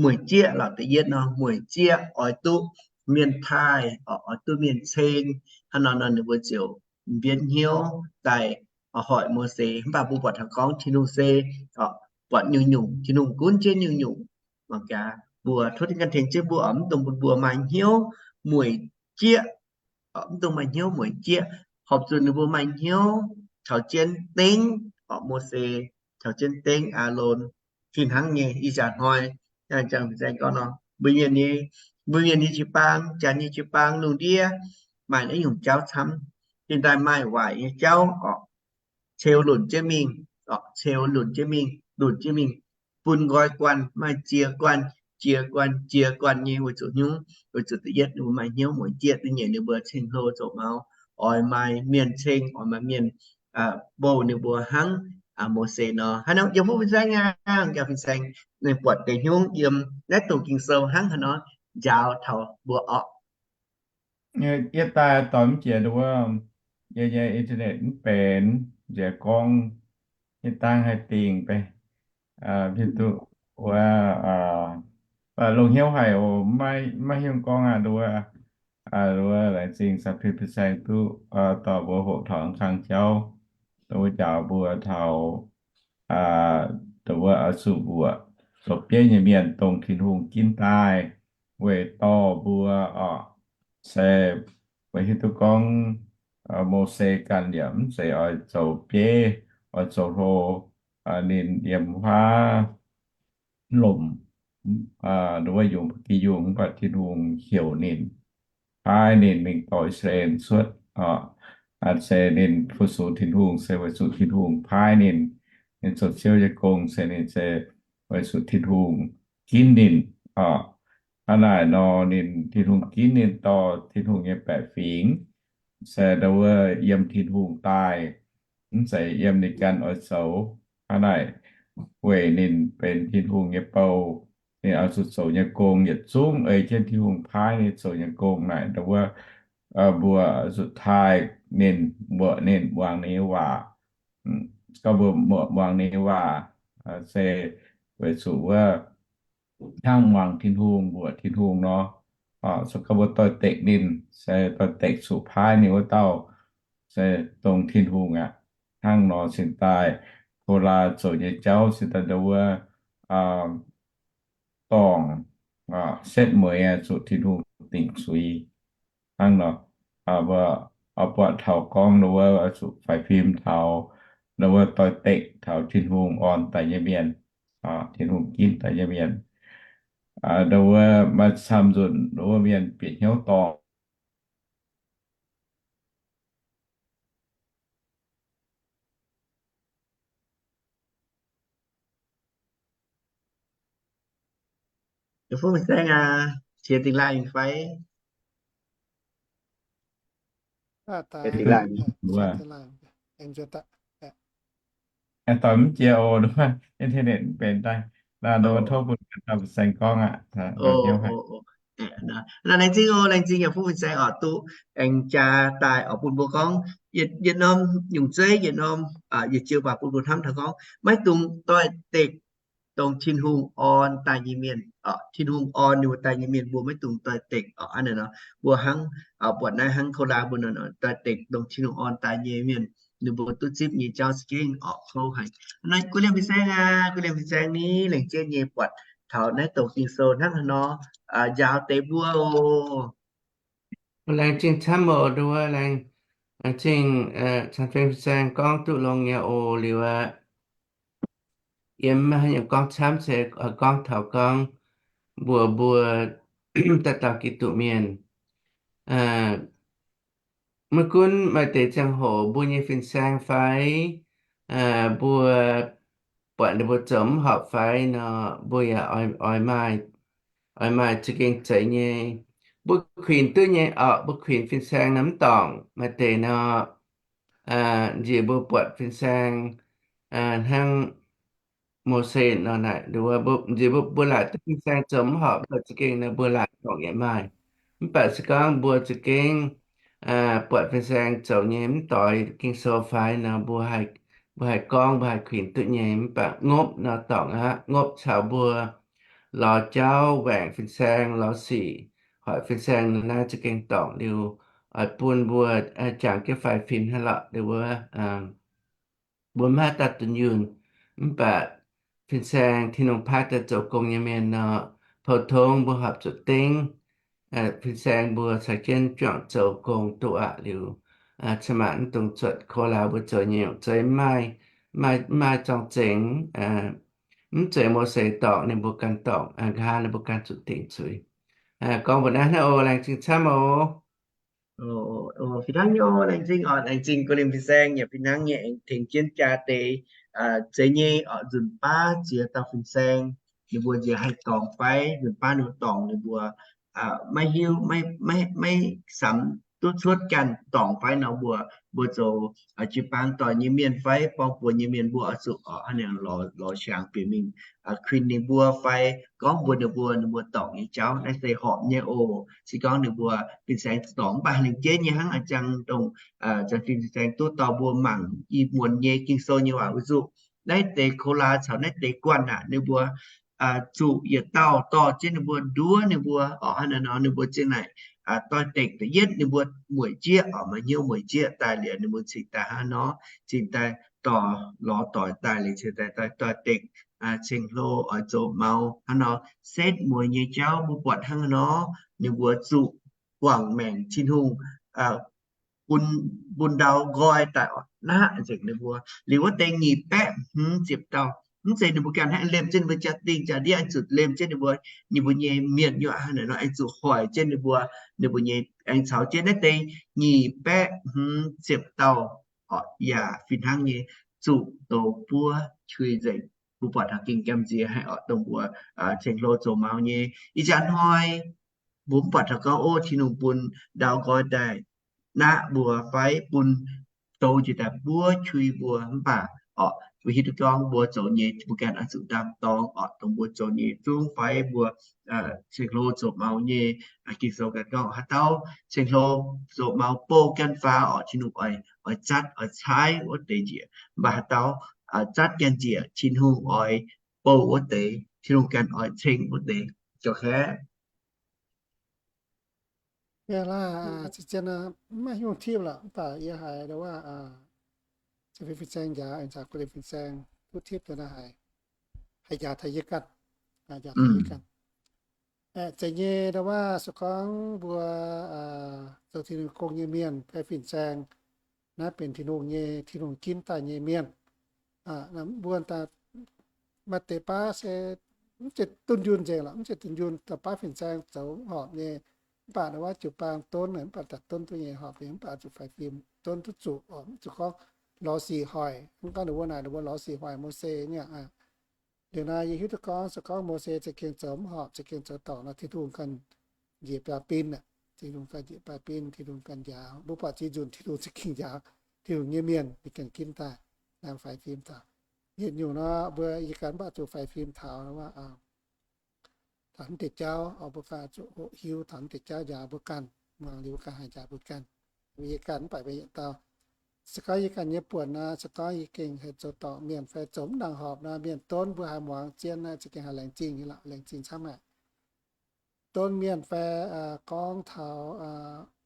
mueic jieqv lorqc, da'yietv nor mueic jieqv oix duqv mienh taaih, oix duqv mienh ceng. Hnangv nor nor ninh mbuo ziouc mbienv hnyouv daaih hoic Mose. Mv baac mbuo buatc taux gorngv Tin-Hungh se buatc nyungc-nyungc, Tin-Hungh gunv jienv nyungc-nyungc. Mangc gaax, mbuo tov Tin-Hungh tengx jienv mbuo oc, mv dungx bun mbuo maaih hnyouv mueic jieqv, mv dungx maaih hnyouv mueic jieqv. Horpc zuqc ninh mbuo maaih hnyouv caux jienv dengv oc, Mose, caux jienv dengv Aalon. Fih hnangv nyei ih jaax hnoi, mbuo mienh nyei, mbuo mienh nyei jiu-baang, janx nyei jiu-baang lungh ndiev maaih naaiv nyungc jauv camv. Cingx daaih maaih waaic nyei jauv oc, ceu lunc jienv mingh, oc, ceu lunc jienv mingh, lunc jienv mingh, bun nqoi guanh, maaih ziex guanh, ziex guanh, ziex guanh nyei weic zuqc hnyouv, weic zuqc da'yietv ninh mbuo maaih hnyouv mueic jieqv. Da'nyeic ninh mbuo ceng-hlo zoux maux, oix maaih mienh ceng, oix maaih mienh bouh ninh mbuo hnangv Mose nor. Hnangv nor yiem wuov fin-saeng aqv, yiem fin-saeng, ninh buatc deix hnyouv yiem naaiv dongh Ging-Sou hnangv haaix nor njaaux taux mbuo orqc. Yie daaih dorh mv jiex wuov, yie nyei internet mv benx, nziex gorngv yie dangh haih dingh beiv, hiuv duqv wuov, longc hnyouv haic oc, maiv hiuv gorngv aqv wuov, wuov laengz zingh zanc zinh fin-saeng duqv dorh mbuo hoqc taux kang jauv, dongh wuov njaaux mbuo taux dongh wuov oix zuqc mbuoqc zoux bieiv nyei mienh dongh Tin-Hungh ginv daaih weic dorh mbuo oc. Se weic hiuv duqv gorngv Mose ganh yaac mv zeiz oix zoux bieiv, oix zoux hlo, ninh yiem huaav lomc, wuov yungz ba'gi yungh, mv baac Tin-Hungh heuc ninh, paaiv ninh mingh dorh I^saa^laa^en cuotv oc. Se ninh fu-sux Tin-Hungh se weic zuqc Tin-Hungh paaiv ninh. Ninh zoux Ziouv nyei gong se ninh se weic zuqc Tin-Hungh ginv ninh oc. Hnangv naaic nor ninh, Tin-Hungh ginv ninh dorh Tin-Hungh nyei baeqc fingx, se ndau wuov yiem Tin-Hungh daaih, mv zeiz yiem ninh ganh oix zoux. Hnangv naaic, weic ninh benx Tin-Hungh nyei bou, ninh oix zuqc zoux nyei gong yietc zungv ei jienv Tin-Hungh paaiv ninh zoux nyei gong naaic, ndau wuov mbuo zuqc taaih ninh, mbuoqc ninh, muangx ninh nyei waac. Gorngv mbuo muangx ninh nyei waac se weic zuqc wuov hnangv muangx Tin-Hungh, mbuoqc Tin-Hungh nor. Se gorngv mbuo doix-dekc ninh, se doix-dekc zuqc paaiv ninh wuov dauh, se dongh Tin-Hungh aqv. Hnangv nor cingx daaih Ko^laa zoux nyei jauv cingx daaih ndau wuov dorngc, setv mueiz zuqc Tin-Hungh dingc zuiz. Hnangv nor, mbuo buatc taux gorngv ndau wuov zuqc faix fim taux ndau wuov doix-dekc taux Tin-Hungh orn daaih nyei mienh, Tin-Hungh ginv daaih nyei mienh. Ndau wuov maaih camv nzunc ndau wuov mienh bieqc hnyouv dorngc. Fuqv Fin-Saeng aac, qiex dingh laanh fai? Aengx doic mv jiex oc, internet mv benx daaih. Naaiv nor tov bun ganh dauh Fin-Saeng gorngv aqv. Laengz zingh oc, laengz zingh yaac Fuqv Fin-Saeng oc, duqv aengx jaa daaih oc bun mbuo gorngv yietc norm nyungc zeiv, yietc norm yietc joux waac bun mbuo hnamv taux gorngv maiv dungx doix-dekc dongh Tin-Hungh orn daaih nyei mienh. Tin-Hungh orn ninh mbuo daaih nyei mienh mbuo maiv dungx doix-dekc oc. Hnangv naaiv nor mbuo hnangv buatc naaiv hnangv Kola mbuo nor, doix-dekc dongh Tin-Hungh orn daaih nyei mienh, ninh mbuo duqv zipv nyei jauv za'gengh oc kouv haic. Naaiv Guv Liemh Fin-Saeng aac, Guv Liemh Fin-Saeng ni, laengz jienv nyei buatc taux naaiv dongh Ging-Sou hnangv haaix nor njaaux deix mbuo oc. Laengz zingh camv oc, nduov laengz zingh Caan Feng Fin-Saeng gorngv duqv longx nyei oc. Liuz aqv, yie mv maaih haaix nyungc gorngv camv, se gorngv taux gorngv mbuox mbuo daaih dauh Giduc mienh, maiv gunv maaih deix ziangh hoc mbuo nyei fin-saeng fai mbuo buatc ninh mbuo zoux mv horpc fai nor, mbuo yaac oix maaih, oix maaih za'gengh zeiz nyei. Mbuo kuinx duqv nyei oc, mbuo kuinx fin-saeng nor mv dorngc. Maaih deix nor, nziex mbuo buatc fin-saeng hnangv Mose nor naaic, nziex mbuo laaic duqv fin-saeng zoux mv horpc, mbuo za'gengh nor mbuo laaic dorngc yaac maaih. Mv baac se gorngv mbuo za'gengh buatc fin-saeng zoux nyei mv doix Ging-Sou fai nor, mbuo haih gorngv, mbuo haih kuinx duqv nyei. Mv baac ngopv nor dorngc aqv. Ngopv caux mbuo lorz jauv, waengc fin-saeng, lorz sic, hoic fin-saeng, naaiv za'gengh dorngc. Liuz oix bun mbuo jangx jienv faix-fim hnangv lorqc. Liuz wuov mbuo maiv haih daaih dunh yunh. Mv baac fin-saeng, Tin-Hungh paaiv daaih zoux gong nyei mienh nor, pou tong mbuo horpc zuqc dengv fin-saeng mbuo caux jienv juangc zoux gong duqv aqv. Liuz cin-maanc mv dungx zuotc ko laauz mbuo zoux nyei nyungc zeiv, mv maaih zorng-zengx, mv zeiz Mose dorngc, ninh mbuo ganh dorngc, nqa'haav ninh mbuo ganh zuqc dingc zuiz. Gorngv mbuo naaiv hnangv oc. Laengz zingh camv oc. Fih hnangv nyei oc. Laengz zingh oc. Laengz zingh Guv Liemh Fin-Saeng yaac fih hnangv nyei aengx tengx jienv jaa deix zeiz nyei oc. Nzunc baav ziex dauh fin-saeng, ninh mbuo nziex haih dorngc fai, nzunc baav ninh mbuo dorngc ninh mbuo maiv hiuv, maiv samx duqv cuotv ganh dorngc fai nor, mbuo, mbuo zoux jiu-baang doic nyei mienh fai borng-buonc nyei mienh mbuo oix zuqc oc hnangv naaic lorz siangx bieqc mingh kuinx ninh mbuo fai gorngv mbuox ninh mbuo, ninh mbuo dorngc nyei jauv naaiv se horpc nyei oc. Se gorngv ninh mbuo fin-saeng dorngc mv baac lengc jeiv nyei hnangv a'jang dongh Caan Feng Fin-Saeng duqv dorh mbuo mangc i muonz nyei Ging-Sou nyei waac weic zuqc naaiv deix ko laa caux naaiv deix guanh aac, ninh mbuo zuqc yietc dauh dorh jienv ninh mbuo nduov ninh mbuo oc. Hnangv naaiv nor ninh mbuo zinh naaic doix-dekc da'yietv ninh mbuo mueic jieqv oc, maaih hnyouv mueic jieqv daaih liuz ninh mbuo cingx daaih hnangv nor, cingx daaih dorh lorz doic daaih liuz cingx daaih doix-dekc ceng-hlo oix zoux maux hnangv nor, setv mueiz nyei jauv mbuo buatc hnangv nor, ninh mbuo zuqc guangc maengc Tin-Hungh bun, bun ndau nqoi daaih oc, naqv nzengc ninh mbuo. Liuz wuov deix nyic baeqv hmz ziepc dauh, mv zeiz ninh mbuo ganh hnangv liemh jienv ninh mbuo jaa-dingh jaa-ndiev, zuqc liemh jienv ninh mbuo, ninh mbuo nyei mienh nyei hnangv naaic nor, aengx zuqc hoic jienv ninh mbuo, ninh mbuo nyei aengx caux jienv naaiv deix nyic baeqv hmz ziepc dauh oc, yaac fih hnangv nyei zuqc douz buov qui nzengc. Mbuo buatc taux gengh gamh nziex haic oc, dongh mbuo ceng-hlo zoux maux nyei. Ih jaax hnoi mbuo mv buatc taux gorngv, ov, Tin-Hungh bun ndau nqoi daaih naqv mbuo fai bun douz njiec daaih buov qui mbuo, mv baac oc, mbuo hiuv duqv gorngv mbuo zoux nyei mbuo ganh oix zuqc ndaam-dorngx oc, dongh mbuo zoux nyei zungv fai mbuo ceng-hlo zoux maux nyei. Ging-Sou ganh gorngv haaix dauh ceng-hlo zoux maux bouh ganh faaux oc, Tin-Hungh oix, oix zatv oix caaiv wuov deix njiec. Mv baac haaix dauh zatv ganh njiec, Tin-Hungh oix bouh wuov deix, Tin-Hungh ganh oix ceng wuov deix. Jauv kaeqv. Yaac laaix zien-zien maiv hiuv tipv lorqc, mv baac yie haiz ndau wuov Cien Fei Fin-Saeng njaaux, aengx caux Guv Liemh Fin-Saeng duqv tipv deix naaiv haiz, haiz njaaux taux yie ganh, njaaux taux yie ganh. Aeqv, zeiz nyei ndau wuov se gorngv mbuo zoux Tin-Hungh gong nyei mienh fai fin-saeng, naaiv benx Tin-Hungh nyei, Tin-Hungh ginv daaih nyei mienh. Mbuo maaih deix baav se mv zeiz dunh yunh nzengc lorqc, mv zeiz dunh yunh daaih baav fin-saeng zoux mv horpc nyei. Mv baac ndau wuov jiu-baang donv, mv baac daaih donv duqv nyei horpc nyei, mv baac zuqc faix fim donv duqv zuqc, mv zuqc gorngv lorz sic hoic. Mv gorngv ninh mbuo naaic, ninh mbuo lorz sic hoic Mose nyei aqv. Liuz naaiv yie hiuv duqv gorngv se gorngv Mose za'gengh zoux mv horpc, za'gengh zoux dorngc nor, Tin-Hungh ganh njiec biaa bin aqv. Tin-Hungh ganh njiec biaa bin, Tin-Hungh ganh njaaux. Mbuo buatc ziex nzunc Tin-Hungh za'gengh njaaux, Tin-Hungh nyei mienh ninh ganh ginv daaih, laengz faix fim taux. Yietc nyungc nor mbuo yie ganh mv baac zuqc faix fim taux taux naaiv deix jauv, mbuo ganh zuqc hoqc hiuv taux naaiv deix jauv njaaux mbuo ganh, muangx liuz mbuo ganh haih njaaux mbuo ganh. Yie ganh mv baac mbuo yietc dauh, se gorngv yie ganh nyei buonc nor, se gorngv yie gengh haih zoux dorngc mienh fai zoux mv nangc horpc nor, mienh donv mbuo haaix muangx zien naaiv, za'gengh haih laengz zingh nyei lorqc, laengz zingh camv haic. Donv mienh fai gorngv taux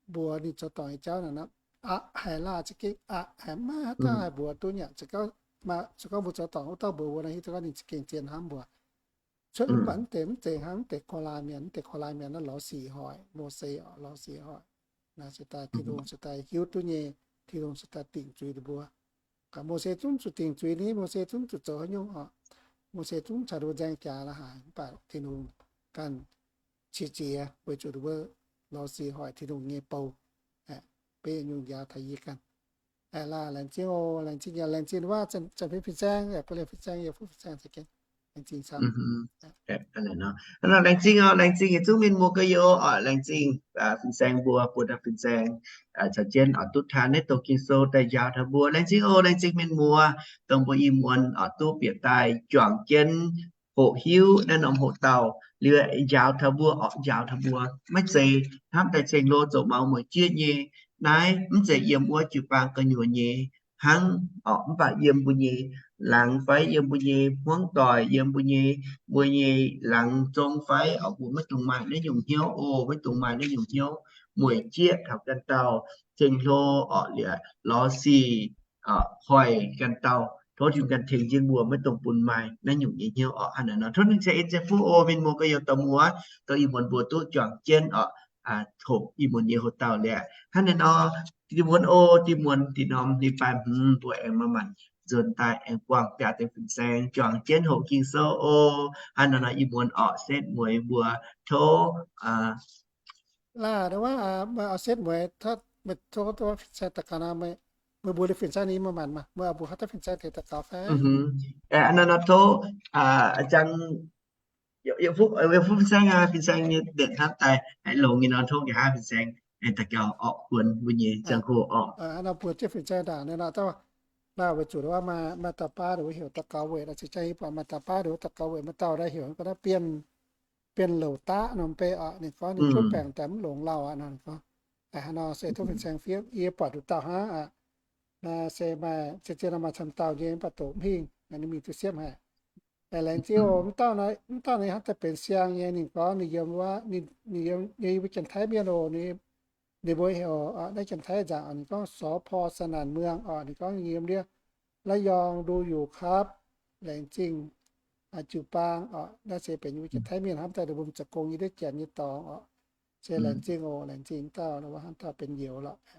mbuox ninh zoux dorngc nyei jauv naaic, aqc haic laah, za'gengh aqc haic, maiv haaix dauh haih mbuox duqv nyei. Se gorngv, se gorngv mbuo zoux dorngc wuov dauh mbuox mbuo nor, hiuv duqv gorngv ninh za'gengh zien hnamv mbuo. Cuotv mv baac mv deix, mv zeiz hnangv mv deix korv-lienh mienh, mv deix korv-lienh mienh naaiv lorz sic hoic, Mose oc, lorz sic hoic. Naaiv se daaih Tin-Hungh se daaih hiuv duqv nyei, Tin-Hungh se daaih dingc zuiz ninh mbuo. Mose zungv zuqc dingc zuiz ni, Mose zungv zuqc zoux haaix nyungc oc. Mose zungv caux ninh mbuo nzaeng jaax la'haaix, mv baac Tin-Hungh ganh qiex jiez weic zuqc ninh mbuo lorz sic hoic Tin-Hungh nyei bou. Beiv nyungc njaaux taux yie ganh. Laengz zingh oc, laengz zingh, laengz zingh waac Janx-Fin fin-saeng, yaac guei liemh fin-saeng, yaac fuqv fin-saeng za'gengh. Laengz zingh camv. Laengz zingh oc, laengz zingh yietc zungv mienh muoz gorx-youz oc, laengz zingh fin-saeng mbuo, bun fin-saeng caux jienv oix duqv taan naaiv dongh Ging-Sou daaih njaaux taux mbuo. Laengz zingh oc, laengz zingh mienh muoz, dongh mbuo ih muonz oix duqv bieqc daaih juangc jienv hoqc hiuv naaiv norm hoqc dauh liuz njaaux taux mbuo oc, njaaux taux mbuo. Maiv zeiz hnamv daaih ceng-hlo zoux maux mueic jieqv nyei. Naaiv mv zeiz yiem wuov jiu-baang gu'nyuoz nyei hnangv oc, mv baac yiem mbuo nyei laangz fai yiem mbuo nyei hmuangv doic, yiem mbuo nyei, mbuo nyei laangz zong fai oc, mbuo maiv dungx maaih naaiv nyungc hnyouv oc, maiv dungx maaih naaiv nyungc hnyouv mueic jieqv taux ganh dauh, ceng-hlo oc, liuz lorz sic hoic ganh dauh. Tov Tin-Hungh ganh tengx jienv mbuo maiv dungx bun maaih naaiv nyungc nyei hnyouv oc. Hnangv naaiv nor tov ninh ceix en ceix fuqv oc, mienh muoz gorx-youz, dongh muoz, dongh ih muonz mbuo duqv juangc jienv oc, hoqc ih muonz nyei hoqc dauh liuz. Hnangv naaiv nor, dinh muonz oc, dinh muonz dinh norm leiz-baaix hmz mbuo aengx maaih maanc nzuonx daaih aengx buangh biaav deix fin-saeng juangc jienv hoqc Ging-Sou oc. Hnangv naaiv nor ih muonz oc, setv mueiz mbuo tov Laah, wuov, meih oix setv mueiz, meih tov fin-saeng daux gaux nor, meih mbuox liuz fin-saeng ninh maaih maanc maah, meih oix mbuox haaix dauh fin-saeng tengx daux gaux fai? Aa, nor nor tov, aa, jang, yie fuqv fin-saeng aqv, fin-saeng nyei ndenc hnamv daaih haiz longx nyei nor, tov nqa'haav fin-saeng daux gaux orqc, kuonx mbuo nyei ziangh hoc orqc. Nor mbuox jienv fin-saeng ndaangc nor, naaiv weic zuqc maaih dauh baav nduqc heuc daux gaux weic, naaiv ziex jang yie buatc maaih dauh baav nduqc daux gaux weic, maaih dauh naaiv heuc ga'naaiv Bienh, Bienh Louc Daqv nor, mv bei orqc, ninh gorngv ninh duqv baengc daaih mv longx lauh aqv nor, ninh gorngv. Aa, nor se tov fin-saeng fiev, yie buatc nduqc dauh hnangv aqv. Naaiv se maaih, zien-zien nor maaih camv dauh nyei, mv baac doqc mv hingh, ninh mingh duqv siepv haic. Laengz zingh oc, mv dauh naaiv, mv dauh naaiv hnangv daaih benx siang nyei, ninh gorngv ninh yiem wuov, ninh yiem, yiem mbuo Janx-Taiv mienh oc, ninh mbuo heuc naaiv Janx-Taiv nzaangc, ninh gorngv สภ.สนั่นเมือง oc, ninh gorngv yiem ndiev ระยองดูอยู่ครับ laengz zingh jiu-baang oc. Naaiv se benx yiem mbuo Janx-Taiv mienh hnamv daaih ninh mbuo zoux gong yiem ndiev janx nyei dorngx oc. Se laengz zingh oc, laengz zingh dauh, hnamv dauh benx youz lorqc.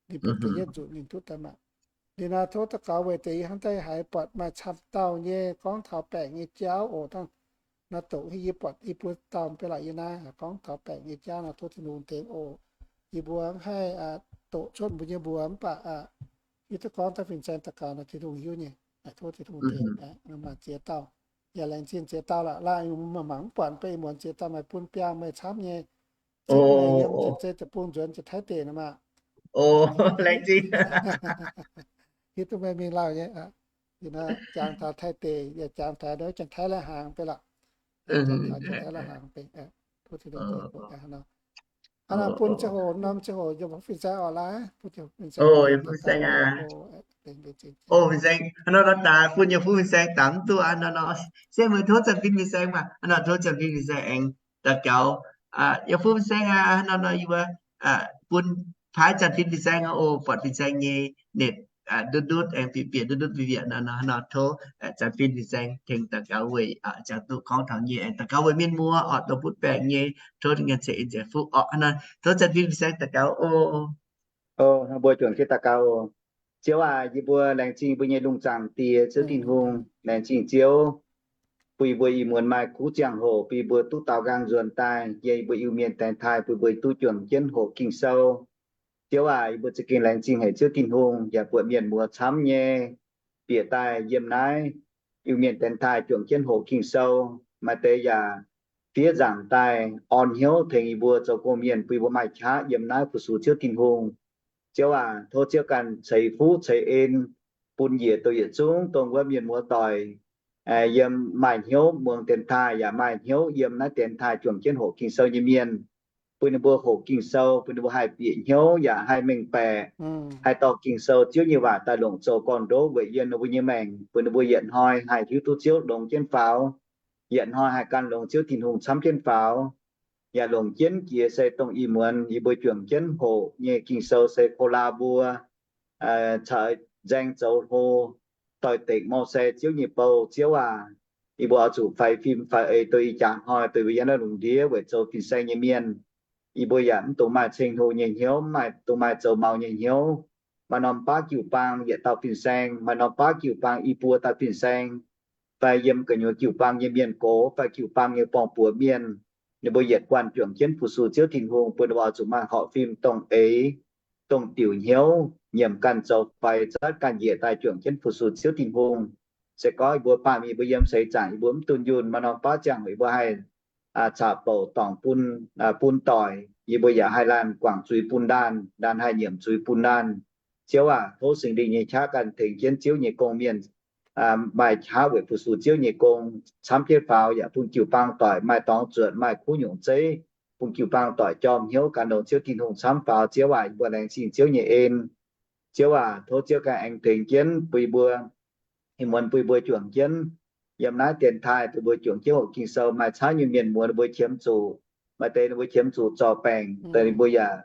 Ninh benx da'yietv nzunc ninh duqv daaih maah. Liuz naaiv tov daux gaux weic deix yie hnamv daaih haiz buatc maaih camv dauh nyei gorngv taux baengc nyei jauv oc. Dangh naaiv doqc yie buatc yie mbuo dauh mv bei lorqc, yie naaiv gorngv taux baengc nyei jauv nor tov Tin-Hungh tengx oc. Yie mbuo mv haih doqc cuotv mbuo nyei mbuox mv baac hiuv duqv gorngv tov fin-saeng daux gaux nor Tin-Hungh hiuv nyei. Tov Tin-Hungh tengx maaih ziex dauh. Yaac laengz zingh ziex dauh lorqc, laanh mangc mv buatc, mv bei ih muonz ziex dauh maaih bun biangh meih camv nyei. Setv meih yiem Janx-Taiv deic-bung nzuonx Janx-Taiv deic nor maah. Laengz zingh. Hiuv duqv meih mingh lauh nyei. Jangx taux Taiv deic, yaac jangx taux Janx-Taiv lai-hnaangx bei lorqc. Jangx taux Janx-Taiv lai-hnaangx bei. Hnangv nor bun ziangh hoc, norm ziangh hoc yiem fin-saeng oc, laaiv bun ziangh hoc fin-saeng. Fin-saeng, hnangv nor daaih bun yiem fin-saeng dangx duqv aqv. Nor nor se meih tov Janx-Fin fin-saeng maah. Hnangv nor tov Janx-Fin fin-saeng aengx daux gaux. Yiem fin-saeng aqv, hnangv nor nor yie mbuo bun paaiv Janx-Fin fin-saeng oc. Buatc fin-saeng nyei netc ndutv ndutv aengx bieqc bieqc ndutv ndutv bieqc bieqc nor, hnangv nor tov Janx-Fin fin-saeng tengx daux gaux weic ziangh duqv gorngv taux nyei, aengx daux gaux weic mienh muoz oc, dongh butv baengc nyei. Tov ninh ceix en ceix fuqv oc. Hnangv nor tov Janx-Fin fin-saeng daux gaux oc. Mbuo juangc jienv daux gaux oc. Ziouv aac, yie mbuo laengz zingh mbuo nyei lungh zaangc Diex, Ziouv Tin-Hungh, laengz zingh Ziouv bun yie mbuo ih muonz maaih kuv ziangh hoc bun yie mbuo duqv daaux nqaang nzuonx daaih yiem yie mbuo Iu-Mienh dienx taaih bun yie mbuo duqv juangc jienv hoqc Ging-Sou. Ziouv aac, yie mbuo za'gengh laengz zingh haic Ziouv Tin-Hungh yaac buatc mienh muoz camv nyei bieqc daaih yiem naaiv Iu-Mienh dienx taaih juangc jienv hoqc Ging-Sou. Maaih deix yaac fiev nzaangc daaih orn hnyouv tengx yie mbuo zoux gong-mienh bun yie mbuo maaih qaqv yiem naaiv fu-sux Ziouv Tin-Hungh. Ziouv aac, tov Ziouv ganh ceix fuqv ceix en bun njiec douh yietc zungv dongh wuov mienh muoz doic yiem maaih hnyouv muangx dienx taaih yaac maaih hnyouv yiem naaiv dienx taaih juangc jienv hoqc Ging-Sou nyei mienh, bun ninh mbuo hoqc Ging-Sou, bun ninh mbuo haih bieqc hnyouv yaac haih mengh baeqc, haih dorh Ging-Sou Ziouv nyei waac daaih longc zoux gorn-ndoqv weic yiem ninh mbuo nyei maengc, bun ninh mbuo yietc hnoi haih hiuv duqv Ziouv longx jienv faaux, yietc hnoi haih gan longx Ziouv Tin-Hungh camv jienv faaux. Yaac longc jienv jiex se dongh ih muonz yie mbuo juangc jienv hoqc nyei Ging-Sou se Ko^laa mbuo caux nzaeng zoux hlo doix-dekc Mose Ziouv nyei bou. Ziouv aac, yie mbuo oix zuqc faix fim faix eix douh ih jaax hnoi dongh yie mbuo yiem naaiv lungh ndiev weic zoux fin-saeng nyei mienh. Yie mbuo yaac mv dungx maaih ceng-hlo nyei hnyouv, mv dungx maaih zoux maux nyei hnyouv. Maaih norm baav jiu-baang yietc dauh fin-saeng, maaih norm baav jiu-baang i buo dauh fin-saeng, fai yiem gu'nyuoz jiu-baang nyei mienh gox fai jiu-baang nyei borng-buoz mienh, ninh mbuo yietc guanh juangc jienv fu-sux Ziouv Tin-Hungh bun ninh mbuo oix zuqc maaih horpc fim dongh eix, dongh diuc hnyouv, nyiemc ganh zoux faix, zatv ganh njiec daaih juangc jienv fu-sux Ziouv Tin-Hungh. Se gorngv yie mbuo baamh mienh mbuo yiem seix zaangc yie mbuo mv dunh yunh, maaih norm baav ziangh hoc yie mbuo haih caqv-bouc dorngc bun, bun doic, yie mbuo yaac haih laanh guangc zuiz bun laanh, laanh haih nyiemc zuiz bun laanh. Ziouv aac, tov Singx Lingh nyei qaqv ganh tengx jienv Ziouv nyei gong-mienh maaih qaqv weic fu-sux Ziouv nyei gong camv jienv faaux, yaac bun jiu-baang doic maaih dorngx zuotc, maaih kuv nyungc zeiv, bun jiu-baang doic jorm hnyouv gan longx Ziouv Tin-Hungh camv faaux. Ziouv aac, yie mbuo laengz zingh Ziouv nyei en. Ziouv aac, tov Ziouv ganh aengx tengx jienv bun yie mbuo, ih muonz bun yie mbuo juangc jienv yiem naaiv dienx taaih, bun mbuo juangc jienv hoqc Ging-Sou. Maaih camv nyei mienh muoz ninh mbuo qiemx zuqc, maaih deix ninh mbuo qiemx zuqc zorc baengc, deix ninh mbuo yaac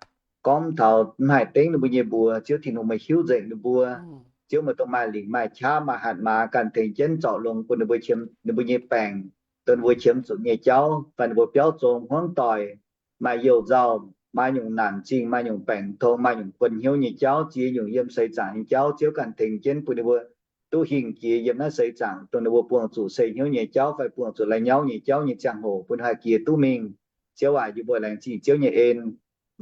gorngv mv taux, mv haih dengv ninh mbuo nyei mbuox. Ziouv Tin-Hungh meih hiuv nzengc ninh mbuo. Ziouv meih dongh maaih lingc maaih qaqv maaih hatc maaz ganh tengx jienv zorc longx bun ninh mbuo qiemx ninh mbuo nyei baengc, dongh ninh mbuo qiemx zuqc nyei jauv, fai ninh mbuo biauv zong hmuangv doic, maaih youh nzauh, maaih nyungc naanc zingh, maaih nyungc baengc tong, maaih nyungc guon hnyouv nyei jauv, ziex nyungc yiem seix zaangc nyei jauv. Ziouv ganh tengx jienv bun ninh mbuo duqv hingh jiex yiem naaiv seix zaangc, dongh ninh mbuo buangh zuqc sei hnyouv nyei jauv fai buangh zuqc lai nyauv nyei jauv nyei ziangh hoc, bun haih jiex duqv mingh. Ziouv aac, yie mbuo laengz zingh Ziouv nyei en.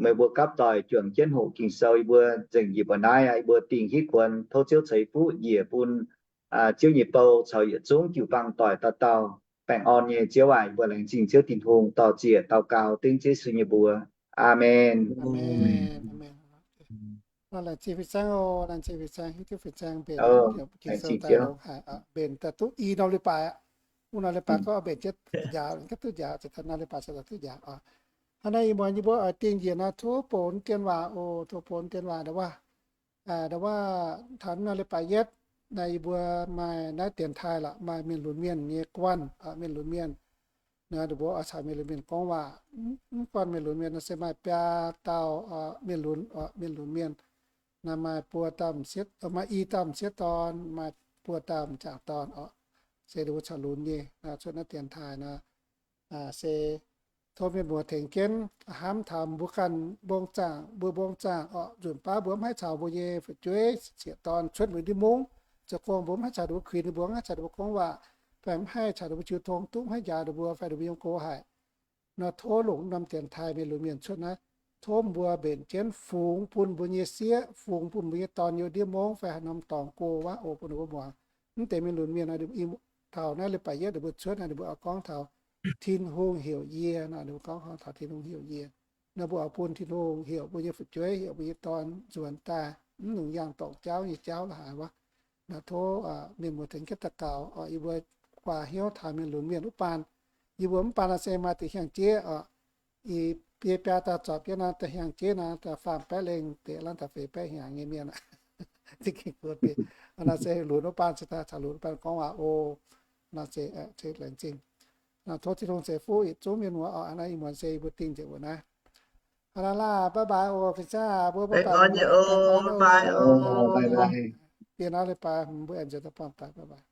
Meih mbuo gapv doic juangc jienv hoqc Ging-Sou, yie mbuo nzengc njiec mbuo naaiv aqv. Yie mbuo dingh hitv kuonx tov Ziouv ceix fuqv njiec bun Ziouv nyei bou caux yietc zungv jiu-baang doic dauh dauh. Baengh orn nyei Ziouv aac, yie mbuo laengz zingh Ziouv Tin-Hungh, dor-ziec daux gaux dengv Yesu nyei mbuox. Aamen. Laengz zingh fin-saeng oc, laengz zingh fin-saeng, hiuv duqv fin-saeng mbenc Ging-Sou daaih longx haic, mbenc daaih duqv i norm leiz-baaix aqv. Wuov norm leiz-baaix gorngv mbenc jienv njaaux, gapv duqv njaaux, ziouc taux naaiv leiz-baaix ziouc duqv njaaux oc. Hnangv naaiv ih muonz yie mbuo oix dingh njiec nor, tov bun dien waac oc, tov bun dien waac ndau wuov. Ndau wuov taux naaiv leiz-baaix yietv, naaiv yie mbuo maaih naaiv dienx taaih lorqc, maaih mienh lunx mienh nyei guanh, mienh lunx mienh. Naaiv ninh mbuo oix caux mienh lunx mienh gorngv waac. Mv guanh mienh lunx mienh nor se maaih biaa dauh mienh lunx, mienh lunx mienh. Naaiv maaih buo dauh m'sieqv, maaih i dauh m'sieqv dorn, maaih buo dauh m'jangc dorn oc. Se ninh mbuo caux lunx nyei, cuotv naaiv dienx taaih nor. Se tov mienh muoz tengx jienv hnamv taux mbuo ganh mbong zaangc, mbuo mbong zaangc oc, nzunc baav mbuo mv haih caux mbuo nyei fu'jueiv, sieqv dorn cuotv mbuo ndiev mungv zoux gong, mbuo mv haih caux ninh mbuo kuinx, mbuo mv haih caux ninh mbuo gorngv waac, fai mv haih caux ninh mbuo jiu tong, duqv mv haih njaaux ninh mbuo fai ninh mbuo yiem go haic nor, tov longc norm dienx taaih mienh lunx mienh cuotv naaiv, tov mbuo mbenc jienv fungx bun mbuo nyei sieqv, fungx bun mbuo nyei dorn yiem ndiev mungv fai haaix norm dorngx go wuov oc, bun ninh mbuo muangx. Mv deix mienh lunx mienh taux naaiv leiz-baaix yietv ninh mbuo cuotv naaiv, ninh mbuo oix gorngv taux Tin-Hungh heuc yie nor, ninh mbuo gorngv taux Tin-Hungh heuc yie. Nor mbuo oix bun Tin-Hungh heuc mbuo nyei fu'jueiv, heuc mbuo nyei dorn nzuonx daaih mv nungx yangh dorngc jauv nyei jauv la'haaix wuov. Nor tov mienh muoz tengx jienv daux gaux oc. Yie mbuo guaax hnyouv taux mienh lunx mienh wuov baan. Yie mbuo mv baan nor se maaih deix hiaang-jeiv oc. Ih biei biaa dauh zorpc jienv nor, da'hiaang-jeiv nor, da'faam baeqv lengh deix, laanh da'feix baeqv hnyangx nyei mienh. Za'gengh buatc biei. Nor se lunx wuov baan se daaih caux lunx wuov baan gorngv waac oc. Nor se laengz zingh. Nor tov Tin-Hungh ceix fuqv yietc zungv mienh muoz oc. Naaiv ih muonz se yie mbuo dingh njiec mbuo naaiv. Aa, naaiv laah, bye bye oc, fin-saeng aac, mbuo mbuo baeqc orn nyei oc, bye bye oc. Bieqc naaiv leiz-baaix mbuo aengx nzuonx daaih buangh daaih, bye bye.